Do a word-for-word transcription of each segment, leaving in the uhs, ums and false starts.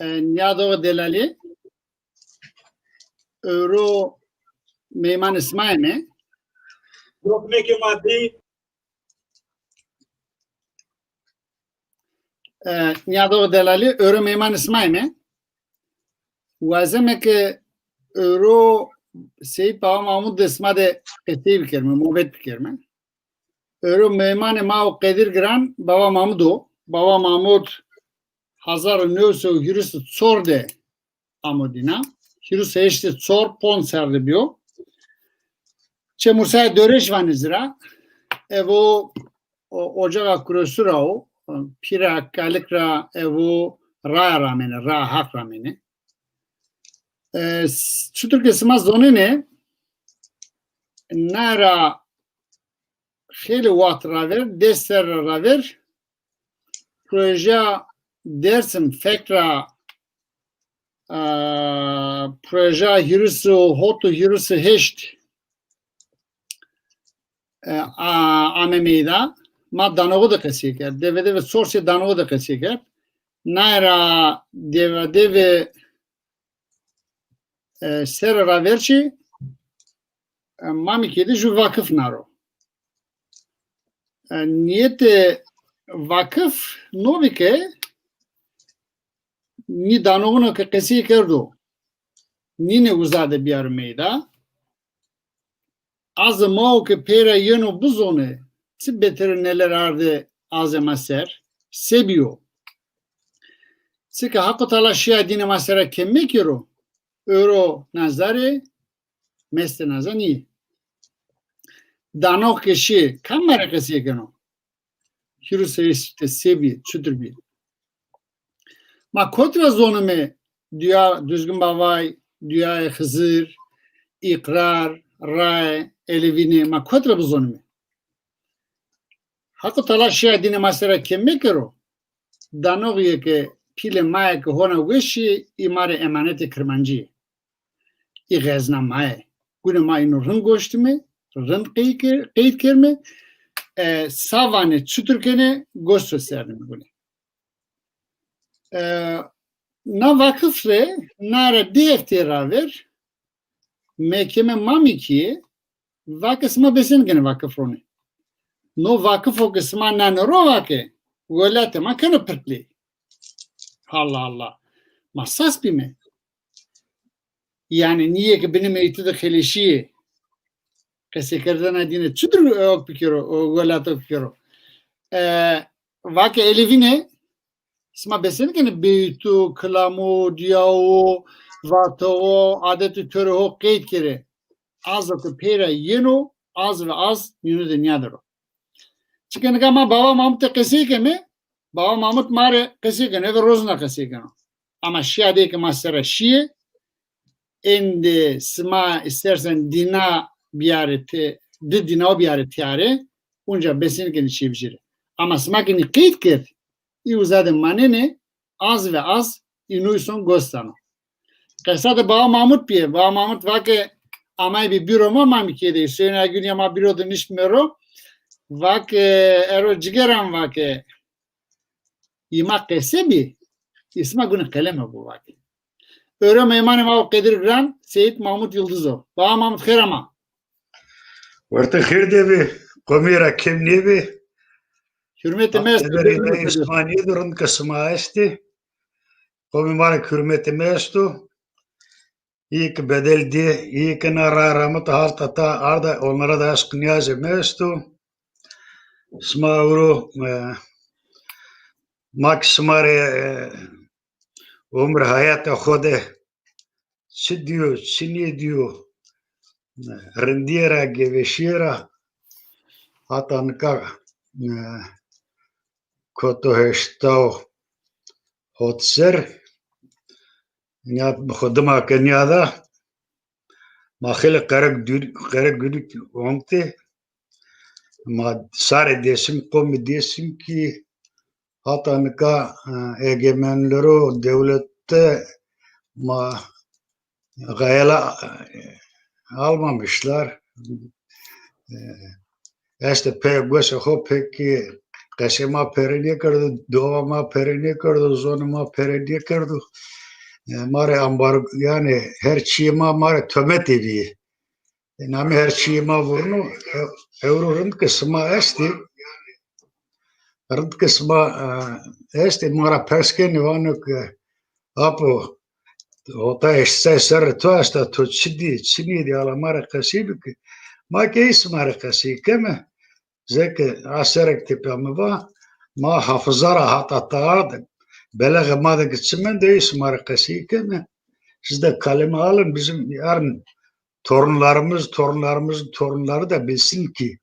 E, Nîyadoxê delalî, ewro meymanê sima yeme. Yok, ne ki maddi. E, Nîyadoxê delalî, ewro meymanê sima yeme. Wazeme ke ewro Seyîd Bava Mamud de sima de qesey bikerime, muhabbet bikerime. Ewro meymanê ma o qedirgiran Bava Mamud o. Bava Mamud hezar û new sey û hîris û çor de amo dîna. Hîris û heşt de çor, ponc serre de bîyo. Çê Mursayê Döreş vanê ci ra. Evo o, ocaxa Kuresu ra o. Pîra kalik ra evo raya ramêne, raya Haq ramêne. E, s-, çutir ke sima zonenê, naye ra xeylê waxt ra ver, des serre ra ver, projeya Dêrsim fek ra, e, projeya hîris û hot û hîris û heşt, e, a-, ame meyda. Ma danoxu de qesey kerd. Deve deve çor sey danoxu de qesey kerd. Naye ra deve deve, e, serre ra ver çî, e, Mamîkîye de ju vakif na ro. E, nîyetê vakif no bî ke nî danoxuna ke qesey kerdo, nîne uza de bîyaro meyda. Azê ma o ke pey ra yeno bizone, çi beterê neler arde azê ma ser, se bîyo? Çike Haqo Teala şîya dînê ma sera kem mekero, ewro na zerê mestê na zerê nîyê. Danox ke şî, kam ma rê qesey keno? Hîris û heşt de se bî, çutir bî? Ma kot ra zonime duya Duzgin Bavay, duyayê Xizir, îqrar, raye, elevîne, ma kot ra bizonime? Haqo Teala şîya dînê ma sera kem mekero, danoxîye ke pîlê ma yê ke hona weşî, î ma rê emanetê kirmancî yê. Î xezna ma yê. Gune ma îno rind goştime, rind qey-, ke-, qeyd kerime. E, sa vanê, çutir kenê, goş serdime gune. E, na vakif rê, naye ra di heftê ra ver, mehkeme Mamîkîye va ke sima besenî kenê vakif ronê. No vakifo ke sima nanê ro va ke, welatê ma keno pirtlî. Allah Allah. Ma sas bîme. Yanî nîyê ke binê meytî de xeleşîyê. Qeseykerdena dîne çitur ok bikero, o welat ok bikero. E, va ke elevîne, sima besenî kenê beyto, kilamo, diyawo, vato, adet û torê ho qeyd kerê. Azo ke pey ra yeno, az ve az nîno de nîyader o. Çike nika ma Bava Mamut de qesey keme, Bava Mamut ma rê qesey keno, eve rozna qesey keno. Ama şîya de ke ma sera şîye, êndî sima îstersen dîna biyarê te-, di dînawo biyarê tîyare, unca besenî kenê çê vijêrê. Ama sima ke nî qeyd kerd, î uza de manenê, az ve az înoy son goş dano. Qesa de Bava Mamut bîye. Bava Mamut va ke amay bî bîro ma Mamîkîye de. Hüseyin Aygün ya ma bîro de niştîme ro. Va ke ero cigeran va ke. Î ma qese bî. Î sima gune qeleme bo va ke. Ewro meymanê ma o qedirgiran Seyîd Mamut Yildiz o. Bava Mamut xêr ama. Wertê xêr de bê, qomî ra kem nêbê. Hurmetê mi esto. Qederê sima nêdo, rind ke sima estê. Qomê ma rê hurmetê mi esto. Îyê ke bedel dê, îyê ke na ra ramita halta ta arda, onlara da eşq niyazê mi esto. Sima ewro, e, ma ki sima rê, e, umr hayata xo de çi dîyo, çi nêdîyo, rindîye ra, geveşîye ra hata nika, e, koto heşta û hot ser, nîya bi xo dima ke nîyada, ma xeylê qerek dûr-, qerek gurî ontê, ma sarê Dêsim, qomê Dêsim kî hata nika, e, egemenlero dewlette ma gayela, e, almamışlar. E, este pê goşê xo pekî qesê ma pere nêkerdo, dowa ma pere nêkerdo, zonê ma pere nêkerdo. E, ma rê ambargo, yanî her çîyê ma, ma rê tometê bîyê. E, namê her çîyê ma vurno, e, ewro rind ke sima estê, rind ke sima, e, estê, ma ra pers kenê, vano ke, apo, hota heşt sey serrê to esta, to çi dî, çi nêdî, ala ma rê qesey bike. Ma ke ey sima rê qesey keme, zeke a serek tepîya mi va, ma hafiza ra hata taa de, belexê ma de ke çi mende, ey sima rê qesey keme. Siz de kaleme alın, bizim yarın torunlarımız, torunlarımızın torunları da bilsin ki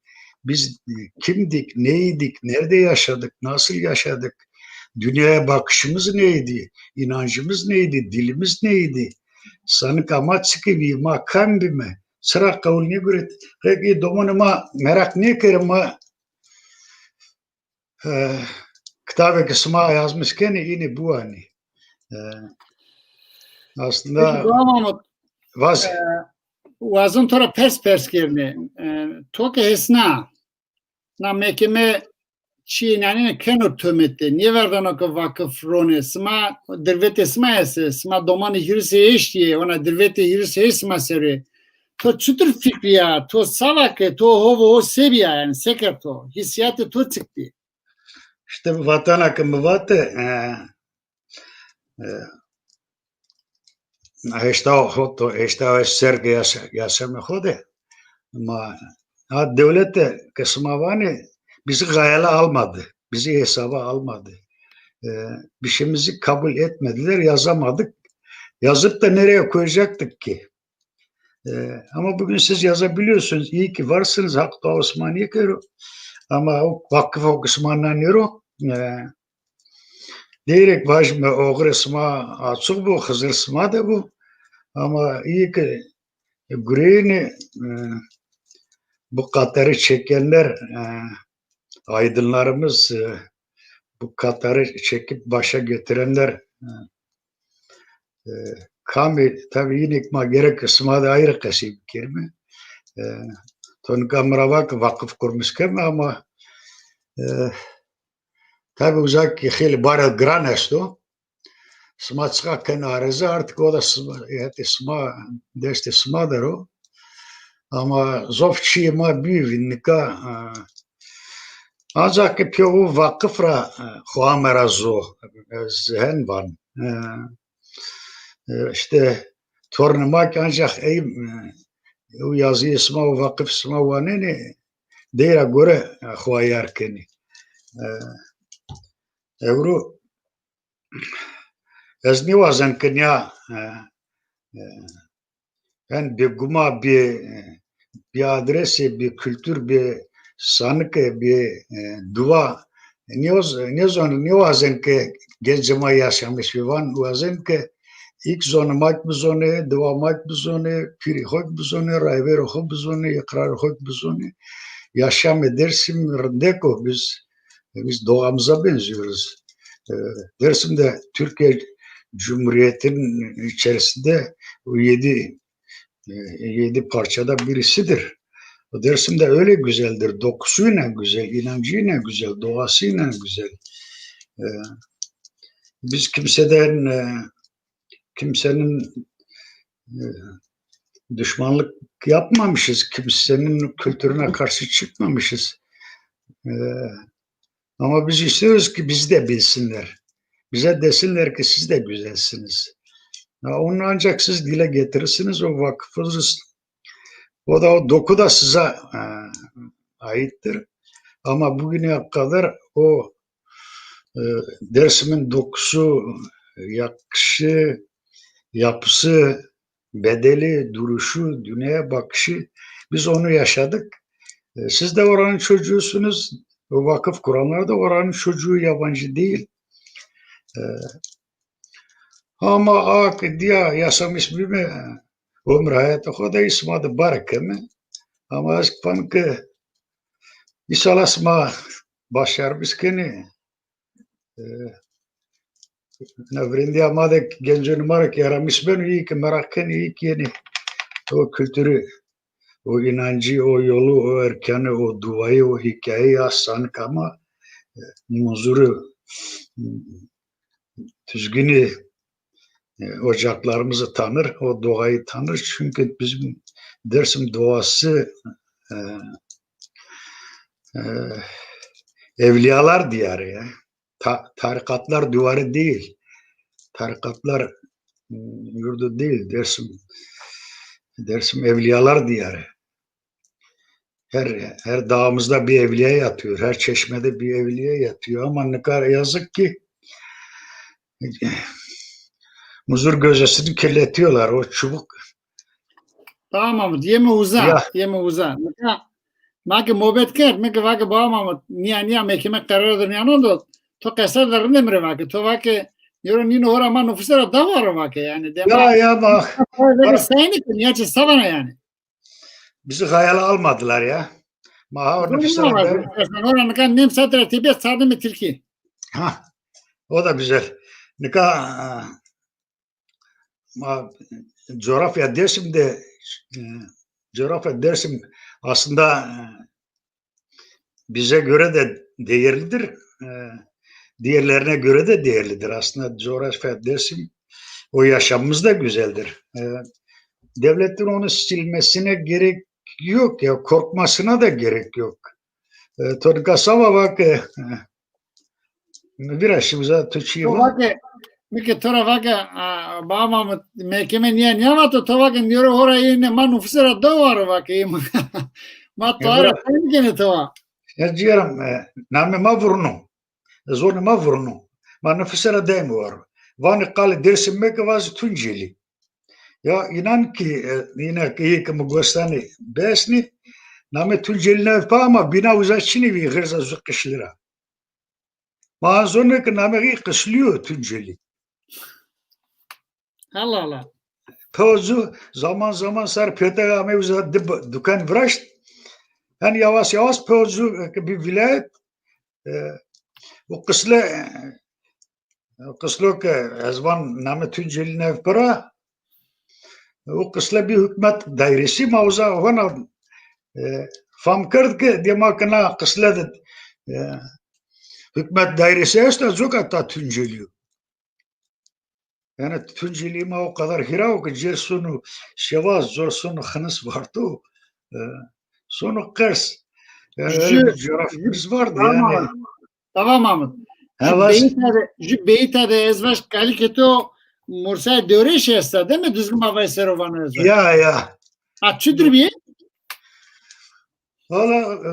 biz kimdik, neydik, nerede yaşadık, nasıl yaşadık, dünyaya bakışımız neydi, inancımız neydi, dilimiz neydi? Sanık ama çıkıp ma kam bime, çıra qewul nêguret. Peki domonê ma meraq nêkerê ma e, kitabê ke sima yazmış kenê, înê biwanê. E, aslında Peki, Gulam Mahmut, vaz e, wazon to ra pers pers kerdnê. E, to ke hesna, na mekeme çîyê nanîne keno tomete, nêverdano ke vakif ronê. Sima, dirvetê sima ese, sima domanê hîris ê heştî yê, ona dirvetê hîris ê heşt sima ser o yê. To çitur fikrîya? To sava ke, to ho ve ho se bîya, yanî se kerd to? Hîsîyatê to çik bî? Îşte vatena ke mi vate, e, e, heşta û hot, heşta û heşt serrî ke yaşa-, yaşamê xo de. Ama ha, devlet de ke sima vanê, bizi gayela almadı, bizi hesaba almadı. E, bir şeyimizi kabul etmediler, yazamadık. Yazıp da nereye koyacaktık ki? E, ama bugün siz yazabiliyorsunuz. İyi ki varsınız. Haq to Osmanîye kero. Ama o vakif o qismandan nêro. E, diyerek vajime, oxirê sima açık bu, Xizir sima de bu. Ama iyi ki gureyni, e, bu katları çekenler, e, aydınlarımız, e, bu katları çekip başa getirenler, e, E, kamî, tabî, înê ke ma gerek sima de ayrı qesey bikerîme. E, to nika mi ra va ke vakif kurmiş keme ama, e, tabî uza ke xeylê bare giran esto. Sima çiqa kenê areze, artık o da sima, hetê sima, destê sima der o. Ama zof çîyê ma bî vîn nika, e, ancak ke pê o vakif ra, e, xo ame ra zo, ez hen van. E, e, îşte tornê ma kî ancak ey, e, o yazîyê sima, o vakif sima wanenê, dey ra gore, e, xo ayar kenê. E, ewro ez nêwazen ke nîya, e, e, Hen bê guma, bê, bê adrese, bê kultur, bê sanike, bê, e, duwa. Nêwaz-, nêzon-, nêwazen ke gencê ma yaşamış bî. Van wazen ke ilk zonê ma kî bizonê, duwa ma kî bizonê, pîrê xo kî bizonê, rayverê xo bizonê, îqrarê xo kî bizonê. Yaşamê Dêrsim rindek o, biz Biz doğamıza benziyoruz. E, Dersim de Türkiye Cumhuriyeti'nin içerisinde o yedi, e, yedi parçada birisidir. O Dersim de öyle güzeldir. Dokusuyla güzel, inancıyla güzel, doğasıyla güzel. E, biz kimseden, e, kimsenin, e, düşmanlık yapmamışız, kimsenin kültürüne karşı çıkmamışız. E, ama biz istiyoruz ki bizi de bilsinler. Bize desinler ki siz de güzelsiniz. Ya onu ancak siz dile getirirsiniz, o vakıfınız, o da, o doku da size, e, aittir. Ama bugüne kadar o e, Dersim'in dokusu, yakışı, yapısı, bedeli, duruşu, dünyaya bakışı, biz onu yaşadık. E, siz de oranın çocuğusunuz, o vakıf kuranlar da oranın çocuğu, yabancı değil. E, ama a ke diya yaşamış bîme, ömür hayatı xo de, sima de bare keme. Ama ez van ke înşallah sima başarmış kenê. E, na virêndîya ma de gencûnê ma ra ke yaramış beno, îyê ke meraq kenê, îyê ke yenê o kulturî, o înancî, o yolu, o erkanî, o duwayî, o hîkayeyî, a sanik ama Munzur'u, Düzgün'ü, e, ocaklarımızı tanır, o doğayı tanır. Çünkü bizim Dersim doğası, e, e, evliyalar diyarı ya. Ta-, tarikatlar diyarı değil. Tarikatlar, m, yurdu değil. Dersim, Dersim evliyalar diyarı. Her, her dağımızda bir evliya yatıyor, her çeşmede bir evliya yatıyor. Ama ne kadar yazık ki Muzur gözesini kirletiyorlar, o çubuk. Tamam, yeme uza, ya, yeme uza. Nika, ma ke muhabbet kerd, mi ke vake baba Mahmut, niya, niya, mehkeme kararı da niya, ne oldu? To qesa da rinde mi rê vake, to vake, yoro nino hora ma nufuse ra da varo vake, yani. Dema, ya, ya, bak. Vake sayni ki, niya çi savana yani. Bizi hayala almadılar ya. Ma ha orada bir sıra ben... Ora nika nem saat ra tebîet saat mi Tirkî. Ha, o da güzel. Nika, e, ma, coğrafya Dersim'de, e, coğrafya Dersim aslında, e, bize göre de değerlidir. E, diğerlerine göre de değerlidir. Aslında coğrafya Dersim o yaşamımız da güzeldir. E, devletin onu silmesine gerek yok ya, korkmasına da gerek yok. E, to nika sava vake, e, vira şi uza, to çi... To vake, mi ke to ra vake, a, baba Mahmut, mehkeme niya, niya vato, to vake, nîyoro hora yê ne ma nufuse ra da varo vake, ma to ra sayni kene to va. Ya cîgerim, e, namê ma vurno. Zonê ma vurno. Ma nufuse ra dayme waro. Vanê qalê Dêrsim meke, vazê Tuncelî. Ya înan kî, e, înan kî, ê ke mi gostanê besnî, namê Tuncelî nêvpa ama bîna uza çinî vî, xêrza zu qişlî ra. Ma zonê ke namê xî qişlî yo Tuncelî. Allah Allah. Pewa zu zaman zaman ser pêtek amey uza di b-, dukan viraşt. Hen yawas yawas pewa zu, e, ke bî vîlayet, e, o qisle, e, qislo ke ez van namê Tuncelî nêvpira, o qisle bî hukmet daîresî, ma uza hona, e, fam kerd ke dê ma ke na qisle de, e, hukmet daîresî esta, coka ta Tuncelî yo. Yani Tuncelî ma o kadar hîra wo ke cêr sono şewaz, cêr sono xinis varto, e, sono qers. Yani öyle bir coğrafyamız vardı yani. Tamam Mahmut. Tamam Mahmut. Ju beyta de, ju beyta de ez vaj kalî ke to Mursayê Dewrêşî esta, değil mi? Düzgün Babay ser o vano ez vaj. Ya, ya. Ha, çutir bî? Valla, e,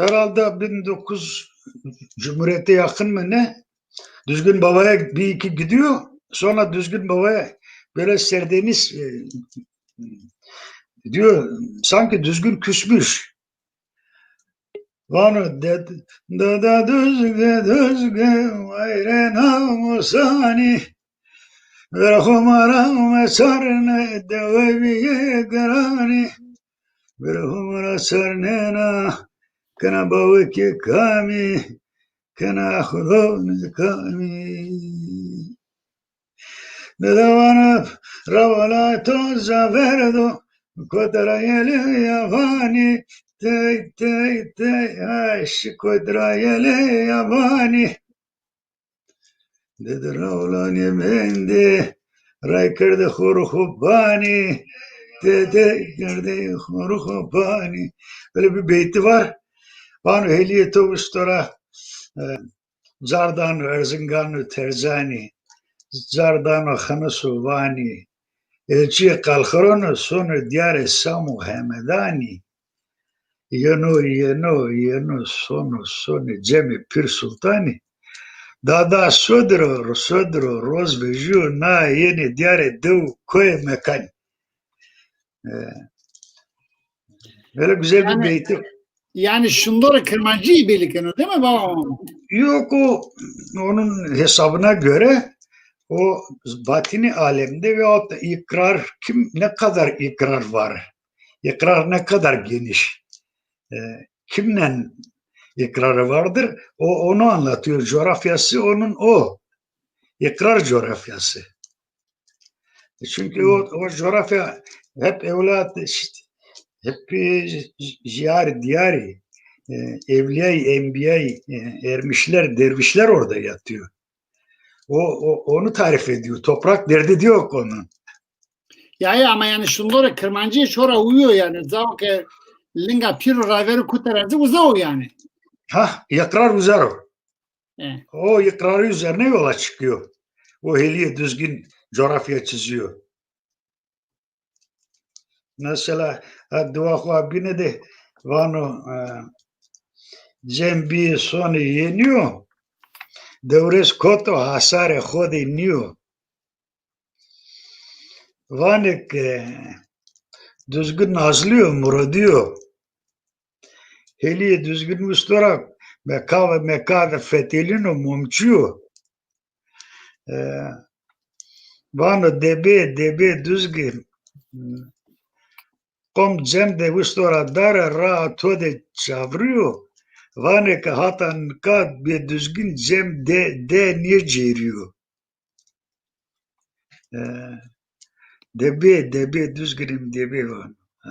herhalde bin dokuz Cumhuriyet'e yakın mı ne? Düzgün Baba'ya bir iki gidiyor. Sonra Düzgün Baba'ya böyle serdeniz, e, diyor, sanki Düzgün küsmüş. Vano ded-, dede Düzgü, Düzgü, vay rê namusanî. Ver xo ma ra meçarne, dewe bîyê giranî. Ver xo ma ra çarnêna, kena bawikê kamî, kena Xudo nêkamî. Dede vana rawala to ca verdo, kotera yelê yabanî, tey, tey, tey, ay, şi kotera yelê yabanî. Dede rawlanê mendê, ray kerde xo ro xo banî, dede kerde xo ro xo banî. Böyle bir beyti var. Vano helîyê to wistora, e, Cardano Erzinganî û Terzanî, cardano xinis û vanî, elçîyê qalxirono sono diyarê Sam û Hemedanî. Yeno, yeno, yeno, sono, sonê cemê Pîr Sultanî. Dada sodiro, sodiro, roz vejîyo, na yenê diyarê dew û koyê mekanî. E, böyle güzel bir beyti. Yani şundorê Kirmancî belî keno, değil mi baba? Yok, o onun hesabına göre o batini alemde veyahut da ikrar, kim ne kadar ikrar var? İkrar ne kadar geniş? E, kimle ikrarı vardır? O onu anlatıyor. Coğrafyası onun o. İkrar coğrafyası. Çünkü o, o coğrafya hep evlat, işte, hep, e, ziyar diyari. e, evliyay, enbiyay, e, ermişler, dervişler orada yatıyor. O, o onu tarif ediyor. Toprak derdi diyor onun. Ya, ya, ama yani şunları Kırmancı şora uyuyor yani. Zao ke linga piro raveri kuterenzi uzao yani. Ha, ikrar uzaro. E. O ikrarı üzerine yola çıkıyor. O heliye düzgün coğrafya çiziyor. Mesela, e, dua xo bîne de vano, e, cem bî sonê yenî yo, dewrês koto hasarê xo de nîyo. Vanê ke Duzgin nazlî yo, muradî yo. Helîyê Duzgin ustora meka ve meka de fetelîno, momçî yo. E, vano debê, debê Duzgin, qom cem de ustora dare, raa to de çavrîyo. Vanê ke hata nika bê Duzgin cem de, de nêcêrîyo. E, debê, debê, Duzginim debê vano. E,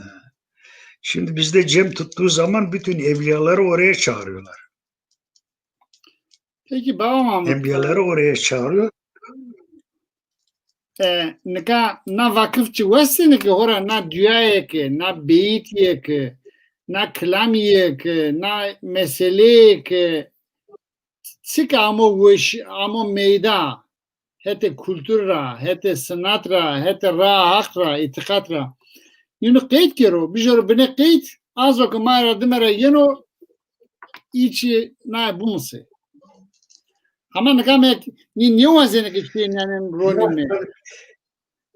şimdi bizde cem tuttuğu zaman bütün evliyaları oraya çağırıyorlar. Peki Baba Mahmut, Enbiyaları oraya çağırıyor. E, nika na vakif çi westêne ki hora na duyayê ki, na beyîtîyê ki, na kilamîyê ki, na meseleyê ki, çik amo weş, amo meyda, hetê kultur ra, hetê sinat ra, hetê raa haq ra, îtîqat ra. Yînû qeyd kero, bijero binê qeyd, azo ki ma ra dime ra yeno, î çî naye bimusê. Hama nika me nî nêwazêne ki çîyê nîyanên ronîme.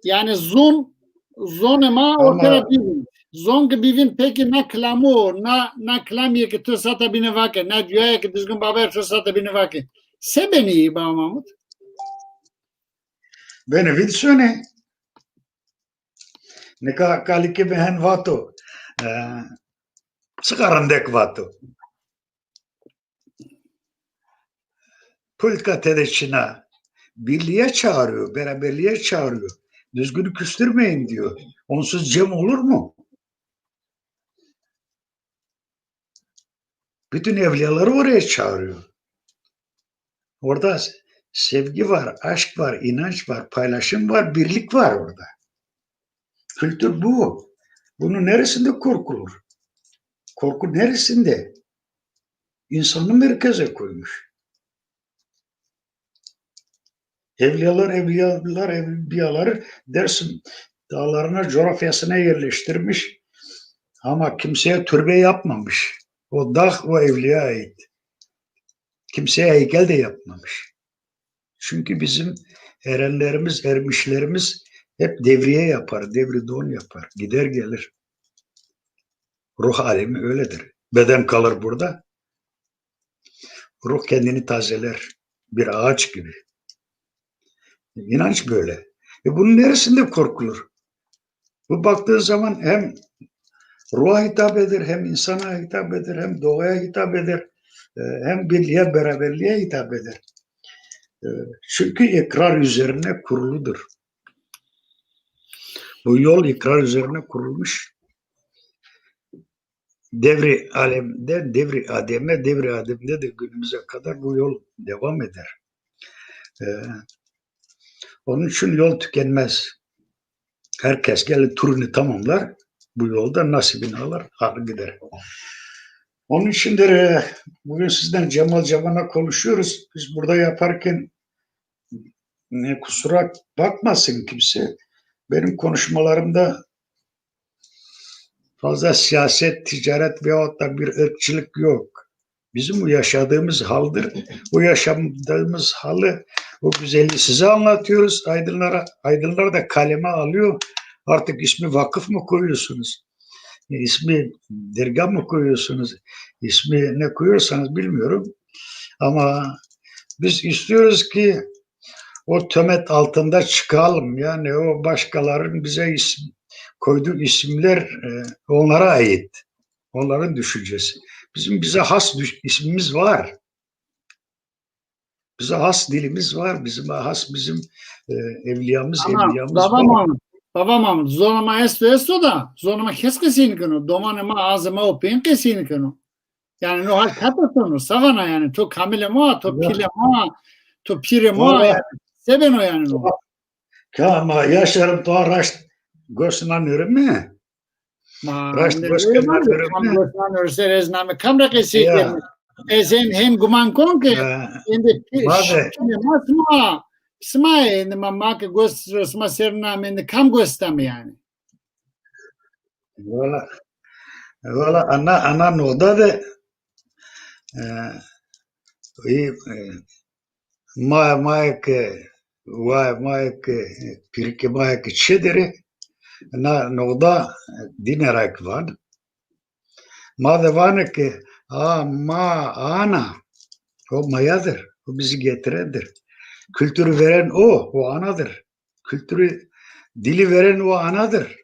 Yani zon, zonê ma orte ra bivîn. Zon ki bivîn, peki na kilamo, na, na kilamîye ki to sata bîne vake, na duyayê ki Duzgin Babaya to sata bîne vake. Se benê yî Baba Mahmut? Benê vîd sonê. Nika kalikê mi hen vato. E, çiqa rindek vato. Politika tede çin a. Birliğe çağırıyor, beraberliğe çağırıyor. Düzgünü küstürmeyin diyor. Onsuz cem olur mu? Bütün evliyaları oraya çağırıyor. Orada sevgi var, aşk var, inanç var, paylaşım var, birlik var orada. Kültür bu. Bunun neresinde korkulur? Korku neresinde? İnsanı merkeze koymuş. Evliyalar, evliyalar, evliyaları Dersim dağlarına, coğrafyasına yerleştirmiş. Ama kimseye türbe yapmamış. O dağ o evliya ait. Kimseye heykel de yapmamış. Çünkü bizim erenlerimiz, ermişlerimiz hep devriye yapar, devri don yapar, gider gelir. Ruh alemi öyledir. Beden kalır burada, ruh kendini tazeler, bir ağaç gibi. İnanç böyle. E, bunun neresinde korkulur? Bu baktığı zaman hem ruha hitap eder, hem insana hitap eder, hem doğaya hitap eder, e, hem birliğe, beraberliğe hitap eder. E, çünkü ikrar üzerine kuruludur. Bu yol ikrar üzerine kurulmuş. Devri alemden devri Adem'e, devri Adem'de de günümüze kadar bu yol devam eder. E, onun için yol tükenmez. Herkes gelir turunu tamamlar. Bu yolda nasibini alır, alır gider. Onun içindir, e, bugün sizden Cemal Cemal'la konuşuyoruz. Biz burada yaparken, e, kusura bakmasın kimse. Benim konuşmalarımda fazla siyaset, ticaret veyahut da bir ırkçılık yok. Bizim bu yaşadığımız haldır. Bu yaşadığımız halı, bu güzelliği size anlatıyoruz. Aydınlara, aydınlar da kaleme alıyor. Artık ismi vakıf mı koyuyorsunuz? İsmi dergah mı koyuyorsunuz? İsmi ne koyuyorsanız bilmiyorum. Ama biz istiyoruz ki o töhmet altında çıkalım. Yani o başkalarının bize isim, koyduğu isimler, e, onlara ait. Onların düşüncesi. Bizim bize has düş-, ismimiz var. Bize has dilimiz var. Bizim has bizim, e, evliyamız, Ama evliyamız Baba var. Mahmut, Baba Mahmut, zonê ma esto, esto da, zonê ma kes qesey nêkeno. Domanê ma, azê ma û peyên qesey nêkeno. Yanî no hal kata sono, se vana yanî, to kamilê ma, to pîlê ma, to pîrê ma, yanî, se beno yanî no? Ka ma yaşarım to raşt gos nanurime. Ma raşt gos nanurime. Kam gos nanurse ez name kam ra qesey kerime. Ez hem, hem guman kon ke ende pîrê ma sima, sima ende ma, ma ke gos sima ser name ende kam gos tame yanî. Valla, valla ana, ana noqta de e, e, ma, ma ke, wa, ma ke, pîrikê ma ke çê der ê, na noqta dîne ra ke van. Ma de vane ke a, ma, ana, o mayadır, o bizi getirendir. Kültürü veren o, o anadır. Kültürü, dili veren o anadır.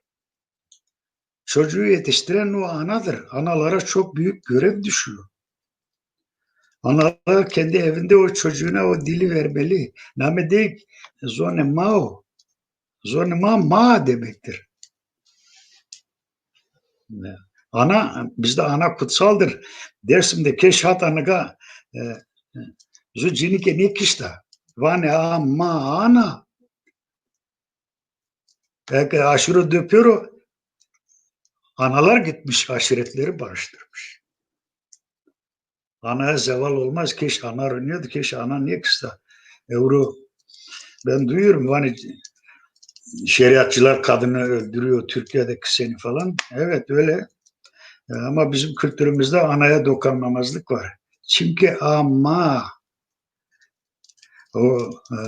Çocuğu yetiştiren o anadır. Analara çok büyük görev düşüyor. Analar kendi evinde o çocuğuna o dili vermeli. Name deyik, zonê ma o. Zonê ma, ma demektir. Ana, bizde ana kutsaldır. Dersim'de keş hata nika, e, e, zu cinike ne kişta. Vane a ma ana. Eke aşure döpüyor, analar gitmiş, aşiretleri barıştırmış. Anaya zeval olmaz. Keş ana riniyordu, keş ana ne kısa. Evro ben duyuyorum, hani şeriatçılar kadını öldürüyor Türkiye'de kıseni falan. Evet, öyle. E, ama bizim kültürümüzde anaya dokunmamazlık var. Çünkü ama o e,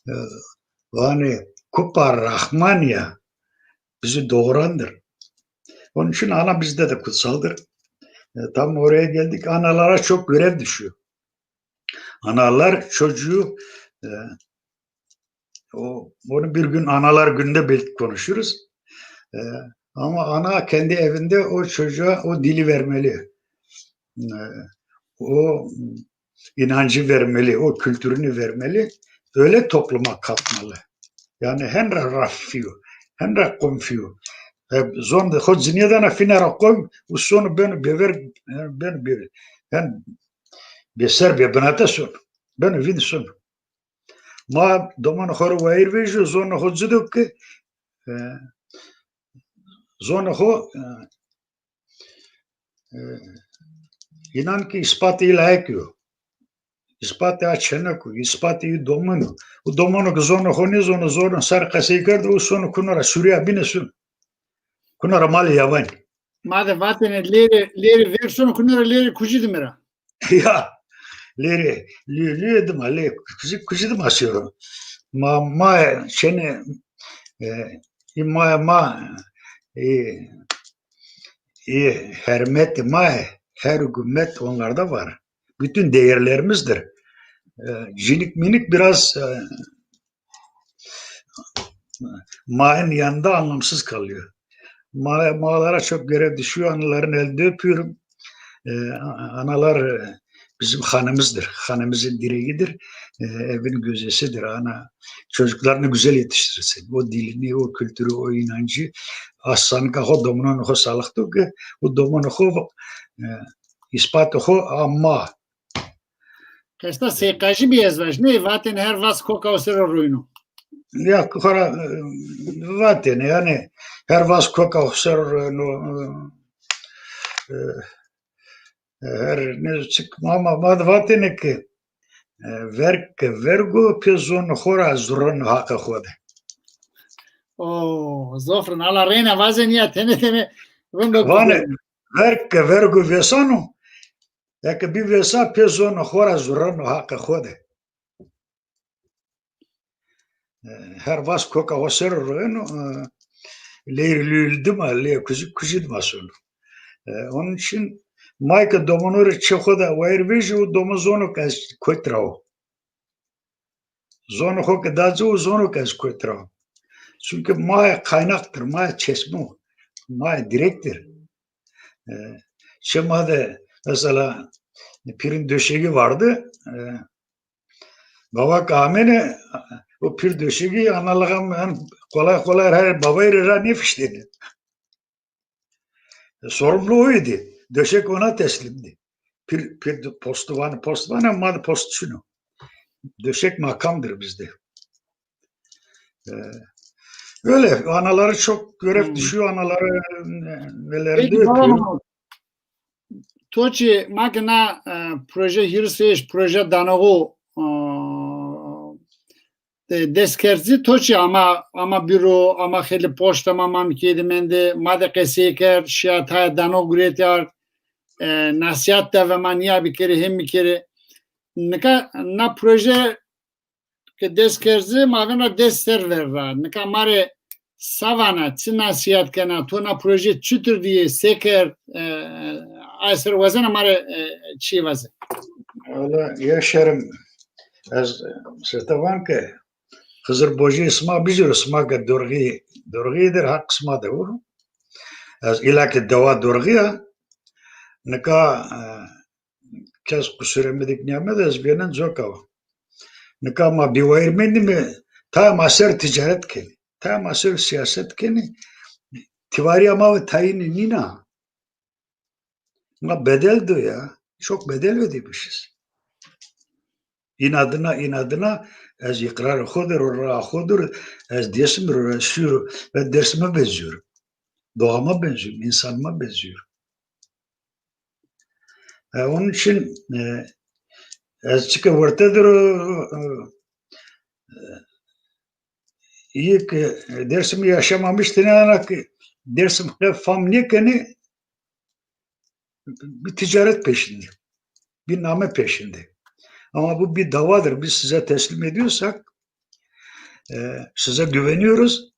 e, yani kupa Rahman ya bizi doğurandır. Onun için ana bizde de kutsaldır. E, tam oraya geldik. Analara çok görev düşüyor. Analar çocuğu e, o, onu bir gün analar gününde belki konuşuruz. E, ama ana kendi evinde o çocuğa o dili vermeli. E, o inancı vermeli, o kültürünü vermeli. Öyle topluma katmalı. Yani hen ra raf fiyo, hen ra qom fiyo. E, zon de xo cinîye dana fîna ra qom, u sonu beno bever, e, beno bever. Yani beser be binate sonu. Beno vîn sonu. Ma domanê xo rê wayîr vejîyo, zonê xo ci do ke, e, zonê xo, e, e, înan ke îspatê î layek yo. Îspatê a çenek o, îspatê î domin o. O domano ke zonê xo nêzono, zono ser qesey kerdo, o sono kuno ra sûrîya bîne sun. Kuno ra malê yabanî. Ma de vatêne lêrê, lêrê ver sono kuno ra lêrê kucî dime ra. Ya, lêrê, lê, lê dima, lê, kucî, kucî dima sero. Ma, ma, çênê, e, î ma, ma, e, e, hermetê ma, her hükümet onlarda var. Bütün değerlerimizdir. E, cinik minik biraz, e, Main yanında anlamsız kalıyor. Ma, malara çok görev düşüyor. Anıların elinde öpüyorum. Ee, analar e, bizim hanımızdır. Hanımızın direğidir. Ee, evin gözesidir. Ana çocuklarını güzel yetiştirsin. O dilini, o kültürü, o inancı aslanı kaho domunan ho salıktı ki bu domunan ho e, ispat ho ama Qesta seyqajî bî ez vaj. Nê vatêne her vas koka o ser o royno. Ya, xora, e, vatêne, yanî, her vas koka o ser o royno, e, e, her ne çık, ama ma de vatêne ki, e, verg ke vergo pê zonê xo ra zurreno haqê xo de. O, zofrin, ala reyna vazen ya tene tene. Vanê, verg ke vergo vêsano, eke bivêsa pê zonê xo ra zurreno haqê xo de. E, her vas koka xo ser o royeno, e, leyr lül dima, leyr kucî, kucî dima sono. E, onun için ma ke domano rê çê xo de wayir vejî, o domo zono ke ez kotî ra o. Zonê xo ke da ci, o zono ke ez kotî ra o. Çünkü maye kaynaktır, maye çeşme o, maye direktir. E, çê ma de mesela pîrin döşegi vardı. E, bava ke amêne, o pîr döşegi analığa, yani kolay kolay her babayî rê ra nêfiştêne. E, sorumlu o idi. Döşek ona teslimdi. Pir, pir postu vanı, post vanı, ma de post şunu. Döşek makamdır bizde. Ee, öyle anaları çok görev Hmm. düşüyor, anaları e, nelerinde Peki, öpüyorum. Tamam. To çi ma ke na e, proje hîris û heşt, proje danoğu e, e, dest kerd zî, to çi ama, ama bîro, ama xeylê poşt ama ma mîkê de mende, ma de qesey kerd, şîya tayê danoğ guret ard, e, nasîhat da ve ma nîya bikerê, hem bikerê. Nika na proje ke dest kerd zî, ma vena dest ser ver ra. Nika ma rê sa vana, çi nasîhat kena, to na proje çitur dîyê, se kerd, e, ay ser wazena ma rê, e, çî vaze. Wala yaşarım. Ez sete van ke Xizir Bojî sima bijiro, sima ke dorğî, dorğî dir haq sima de vuru. Ez îla ke dewa dorğî ya, nika, e, kes qusurê mi dik nîyamede, ez bîyenen coka wa. Nika ma bîwayîr mendîme, tayê ma ser ticaret kenî. Tayê ma ser siyaset kenî. Tivarîya ma ve tayînî nîna. Ma bedel do ya. Çok bedel ödemişiz. İnadına, inadına ez iqrarê xo der, raa xo der, ez Dêrsim ro, ez şîyo, ben Dêrsime benziyorum. Doğama benziyorum, insanıma benziyorum. E, onun için e, ez çike werte der o, e, e, iyi ki Dêrsimî yaşamamış tine ana ki Dêrsim qe fam nêkenî, bir ticaret peşinde, bir name peşinde. Ama bu bir davadır. Biz size teslim ediyorsak, e, size güveniyoruz.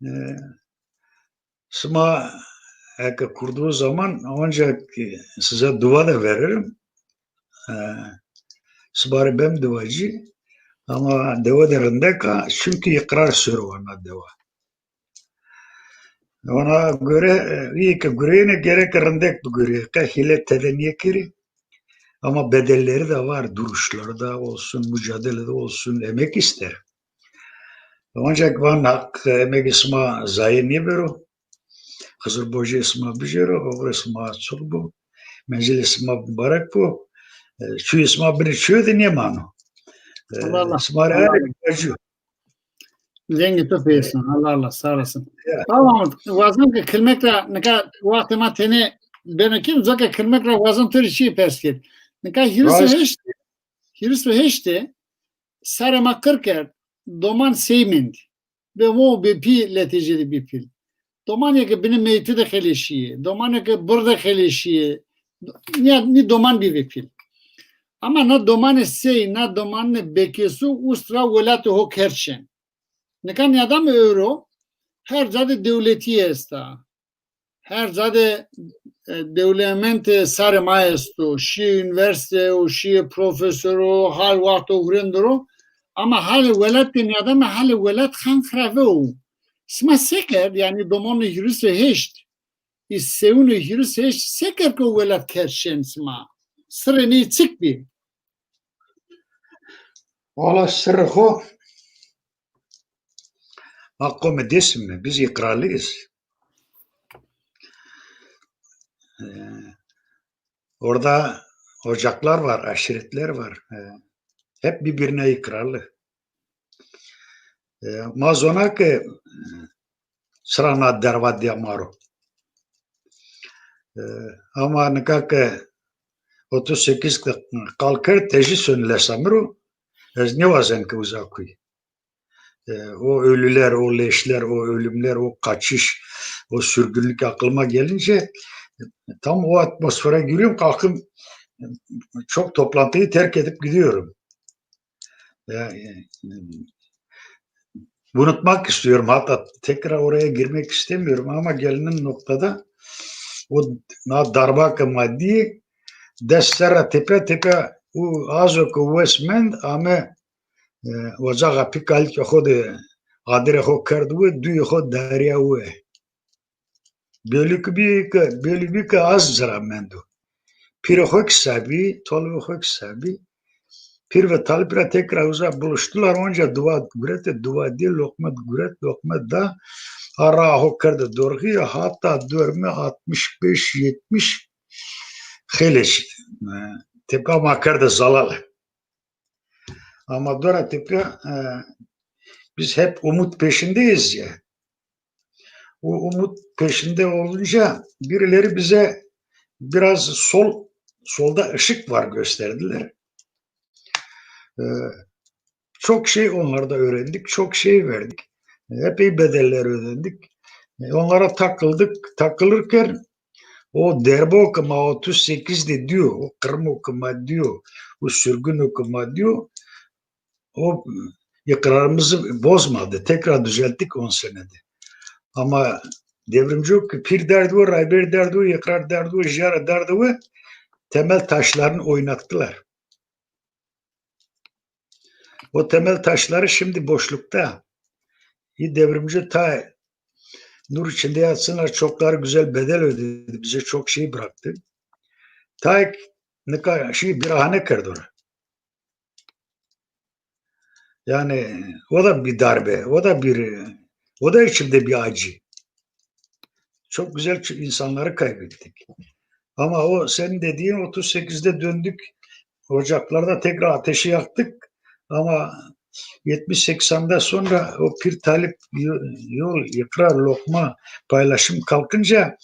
E, sima eke kurduğu zaman ancak size dua da veririm. E, sima rê bem duacî. Ama dewe de rindek a, çünkü iqrar ser o ana dewa. Ona göre, e, iyi ki gureyene gerek rindek bigureyê. Qe hîle tede nêkerî. Ama bedelleri de var, duruşları da olsun, mücadele de olsun, emek ister. Ancak van haq emegê sima zaye nêbero. Xizir Bojî sima bijero, oxirê sima çok bo. Menzilê sima mubarek bo. E, çuyê sima binê çuyo de nêmano. E, Allah Allah. Sima rê Allah. Vengê to peyêsin. Allah Allah, sağ olasın. Ya. Tamam, wazan ke kilmek ra, nika wextê ma tenê beno kêm, coka kilmek ra wazan to rê çîyê pers kerd. Nika hîris û heşt, hîris û heşt de sarê ma qir kerd, doman sey mendî. Be mo be pî letê ci de bî pîl. Domanê ke binê meytî de xeleşîyê, domanê ke bir de xeleşîyê, nîya, nî doman bî ve pîl. Ama na domanê sey, na domanê bekesu ust ra welatê ho kerd şên. Nika nîyadamê ewro her ca de dewletîye esta. Her ca de e, dewlemendê sarê ma esto. Şîyê unîversîte û şîyê profesor o, hal wexto hurêndo ro. Ama halê welat de nîyadame, halê welat xan xirave o. Sima se kerd, yanî domonê hîris û heşt, î sewunê hîris û heşt se kerd ke welat kerd şên sima? Sirê ney çik bî? Wala sirrê xo, ma qomê Dêrsimî, biz iqrarlıyız. Ee, orada ocaklar var, aşiretler var. Ee, hep birbirine iqrarlı. Ee, ma zona ke, e, çira na derva dîya ma ro. Ee, ama nika ke otuz sekiz qal kerd, tejî sonî lesa mi ro, ez nêwazen ke uza kuy. E, o ölüler, o leşler, o ölümler, o kaçış, o sürgünlük aklıma gelince, e, tam o atmosfere giriyorum, kalkıp, e, çok toplantıyı terk edip gidiyorum. Ya, e, unutmak istiyorum, hatta tekrar oraya girmek istemiyorum ama gelinen noktada o na darba ke ma dî, dest serra tepe tepe û azo ke wes mend ame, e, ocaxa pî kalikê xo de adirê xo kerd we, duyê xo darîya we. Bêlî ke bî ke, bêlî bî ke az ci ra mendo. Pîrê xo kî sa bî, tolibê xo kî sa bî. Pîr ve talib ra tekrar uza buluştular, onca dua guret, dua dî, lokme guret, lokme da. A raa ho kerde dorxî, hata dorme altmış beş yetmiş xeylê şî. E, tepka ma kerde zalal. Ama dora tepka, e, biz hep umut peşindeyiz ya. O umut peşinde olunca birileri bize biraz sol, solda ışık var gösterdiler. E, çok şey onlarda öğrendik, çok şey verdik. Epey bedeller ödedik. E, onlara takıldık. Takılırken o derbe okuma otuz sekiz de diyor, o Kırım okuma diyor, o sürgün okuma diyor, o ikrarımızı bozmadı. Tekrar düzelttik on senede. Ama devrimci yok ki, pir derdi o, rayber derdi o, ikrar derdi o, jara derdi o, temel taşlarını oynattılar. O temel taşları şimdi boşlukta. Bir devrimci ta nur içinde yatsınlar, çok daha güzel bedel ödedi. Bize çok şey bıraktı. Ta nika şey bir ahane kerdi ona. Yani o da bir darbe, o da bir, o da içimde bir acı. Çok güzel insanları kaybettik. Ama o senin dediğin otuz sekizde döndük. Ocaklarda tekrar ateşi yaktık. Ama yetmiş seksende sonra o pir talip yo-, yol, ikrar, lokma, paylaşım kalkınca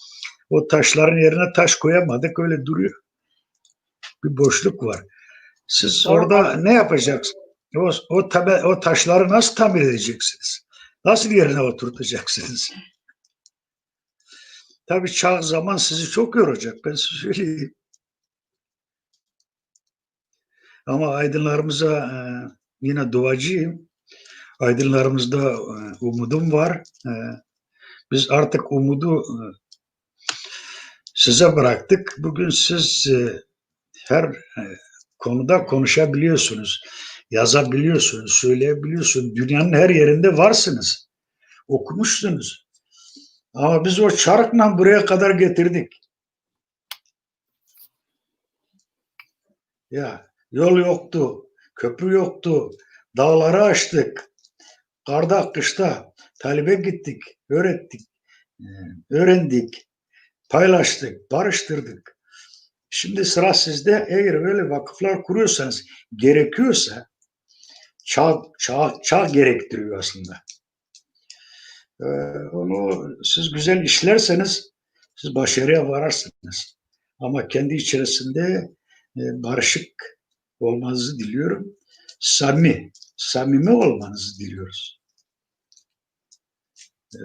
o taşların yerine taş koyamadık. Öyle duruyor. Bir boşluk var. Siz orada ne yapacaksınız? O, o, tabe- o taşları nasıl tamir edeceksiniz? Nasıl yerine oturtacaksınız? Tabii çağ zaman sizi çok yoracak, ben size söyleyeyim. Ama aydınlarımıza, e, yine duacıyım. Aydınlarımızda, e, umudum var. E, biz artık umudu, e, size bıraktık. Bugün siz, e, her, e, konuda konuşabiliyorsunuz, yazabiliyorsunuz, söyleyebiliyorsunuz. Dünyanın her yerinde varsınız. Okumuşsunuz. Ama biz o çarıkla buraya kadar getirdik. Ya, yol yoktu, köprü yoktu. Dağları aştık. Karda, kışta talibe gittik, öğrettik, e, öğrendik, paylaştık, barıştırdık. Şimdi sıra sizde. Eğer böyle vakıflar kuruyorsanız, gerekiyorsa, çağ, çağ, çağ gerektiriyor aslında. E, onu siz güzel işlerseniz siz başarıya vararsınız. Ama kendi içerisinde, e, barışık olmanızı diliyorum. Samimi, samimi olmanızı diliyoruz. E,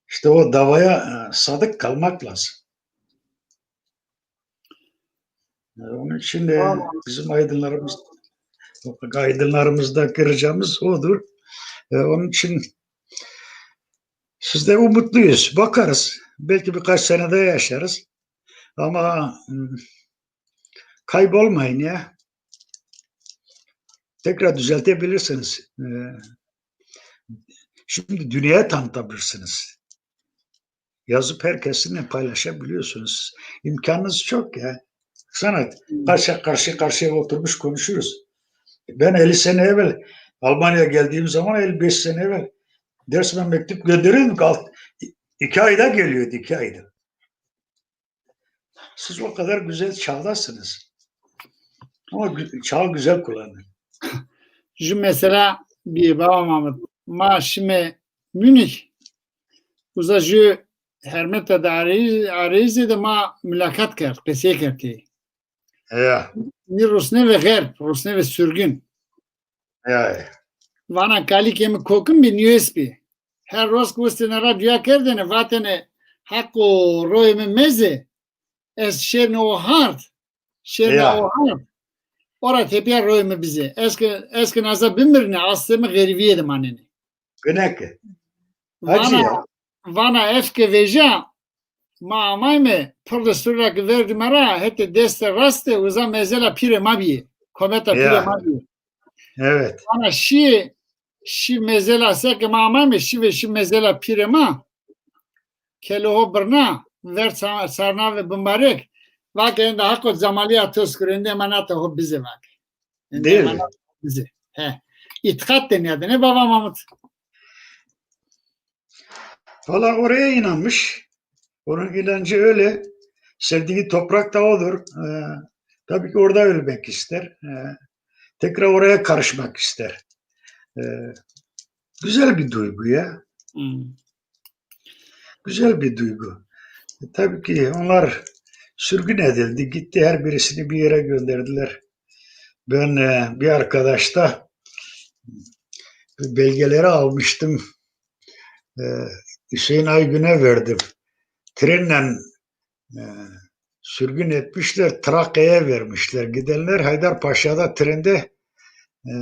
işte o davaya, e, sadık kalmak lazım. E, onun için de bizim aydınlarımız, aydınlarımızdaki ricamız odur. E, onun için siz de umutluyuz. Bakarız. Belki birkaç sene daha yaşarız. Ama, m, kaybolmayın ya. Tekrar düzeltebilirsiniz. E, şimdi dünyaya tanıtabilirsiniz. Yazıp herkesinle paylaşabiliyorsunuz. İmkanınız çok ya. Sana karşı, karşı karşıya oturmuş konuşuyoruz. Ben elli sene evvel Almanya'ya geldiğim zaman, elli beş sene evvel Dersim'e mektup gönderiyorduk. Alt, iki ayda geliyordu, iki ayda. Siz o kadar güzel çağdasınız. Ama gü- çağı güzel kullanın. Ju mesela bir, baba Mahmut, ma şime Münih, uza ju hermeta de arey-, areyizê de ma mulakat kerd, qesey kerd ki. Ya. Nî rusne ve xerb, rusne ve sürgün. Ya. Vana kalikê mi kokin bî, nîyo ez bî. Her roz ki ustêne ra cuya kerdêne, vatêne, Haqo, royê mi meze, ez şêrne o hard, şêrne Ya. o hard. Ora tepîya royê mi bizê. Ez ki, ez ki naza bimirne, astê mi xerîvîye de manenê. Gine ki. Vana, vana ef ke veja, ma amayme, pir de sur ra ki verdîme ra, hetê destê raste, uza mezela pîrê ma bîye. Kometa pîrê Ya. ma bîye. Evet. Vana şî, şî mezela, seke ma amayme, şî ve şî mezela pîrê ma. Kelê ho birna, ver ça-, çarnavê bimbarek, vake enda Haqo Cemalîya to sikir, endê emanata ho bizê vake. Endê Değil mi? emanata ho bizê. He. Îtîqat de nîyadêne baba Mahmut. Valla oraya inanmış. Onun inancı öyle. Sevdiği toprak da odur. E, tabii ki orada ölmek ister. E, tekrar oraya karışmak ister. E, güzel bir duygu ya. Hmm. Güzel bir duygu. E, tabii ki onlar sürgün edildi, gitti, her birisini bir yere gönderdiler. Ben e, bir arkadaşta belgeleri almıştım. E, Hüseyin Aygün'e verdim. Trenle e, sürgün etmişler, Trakya'ya vermişler. Gidenler Haydarpaşa'da trende e,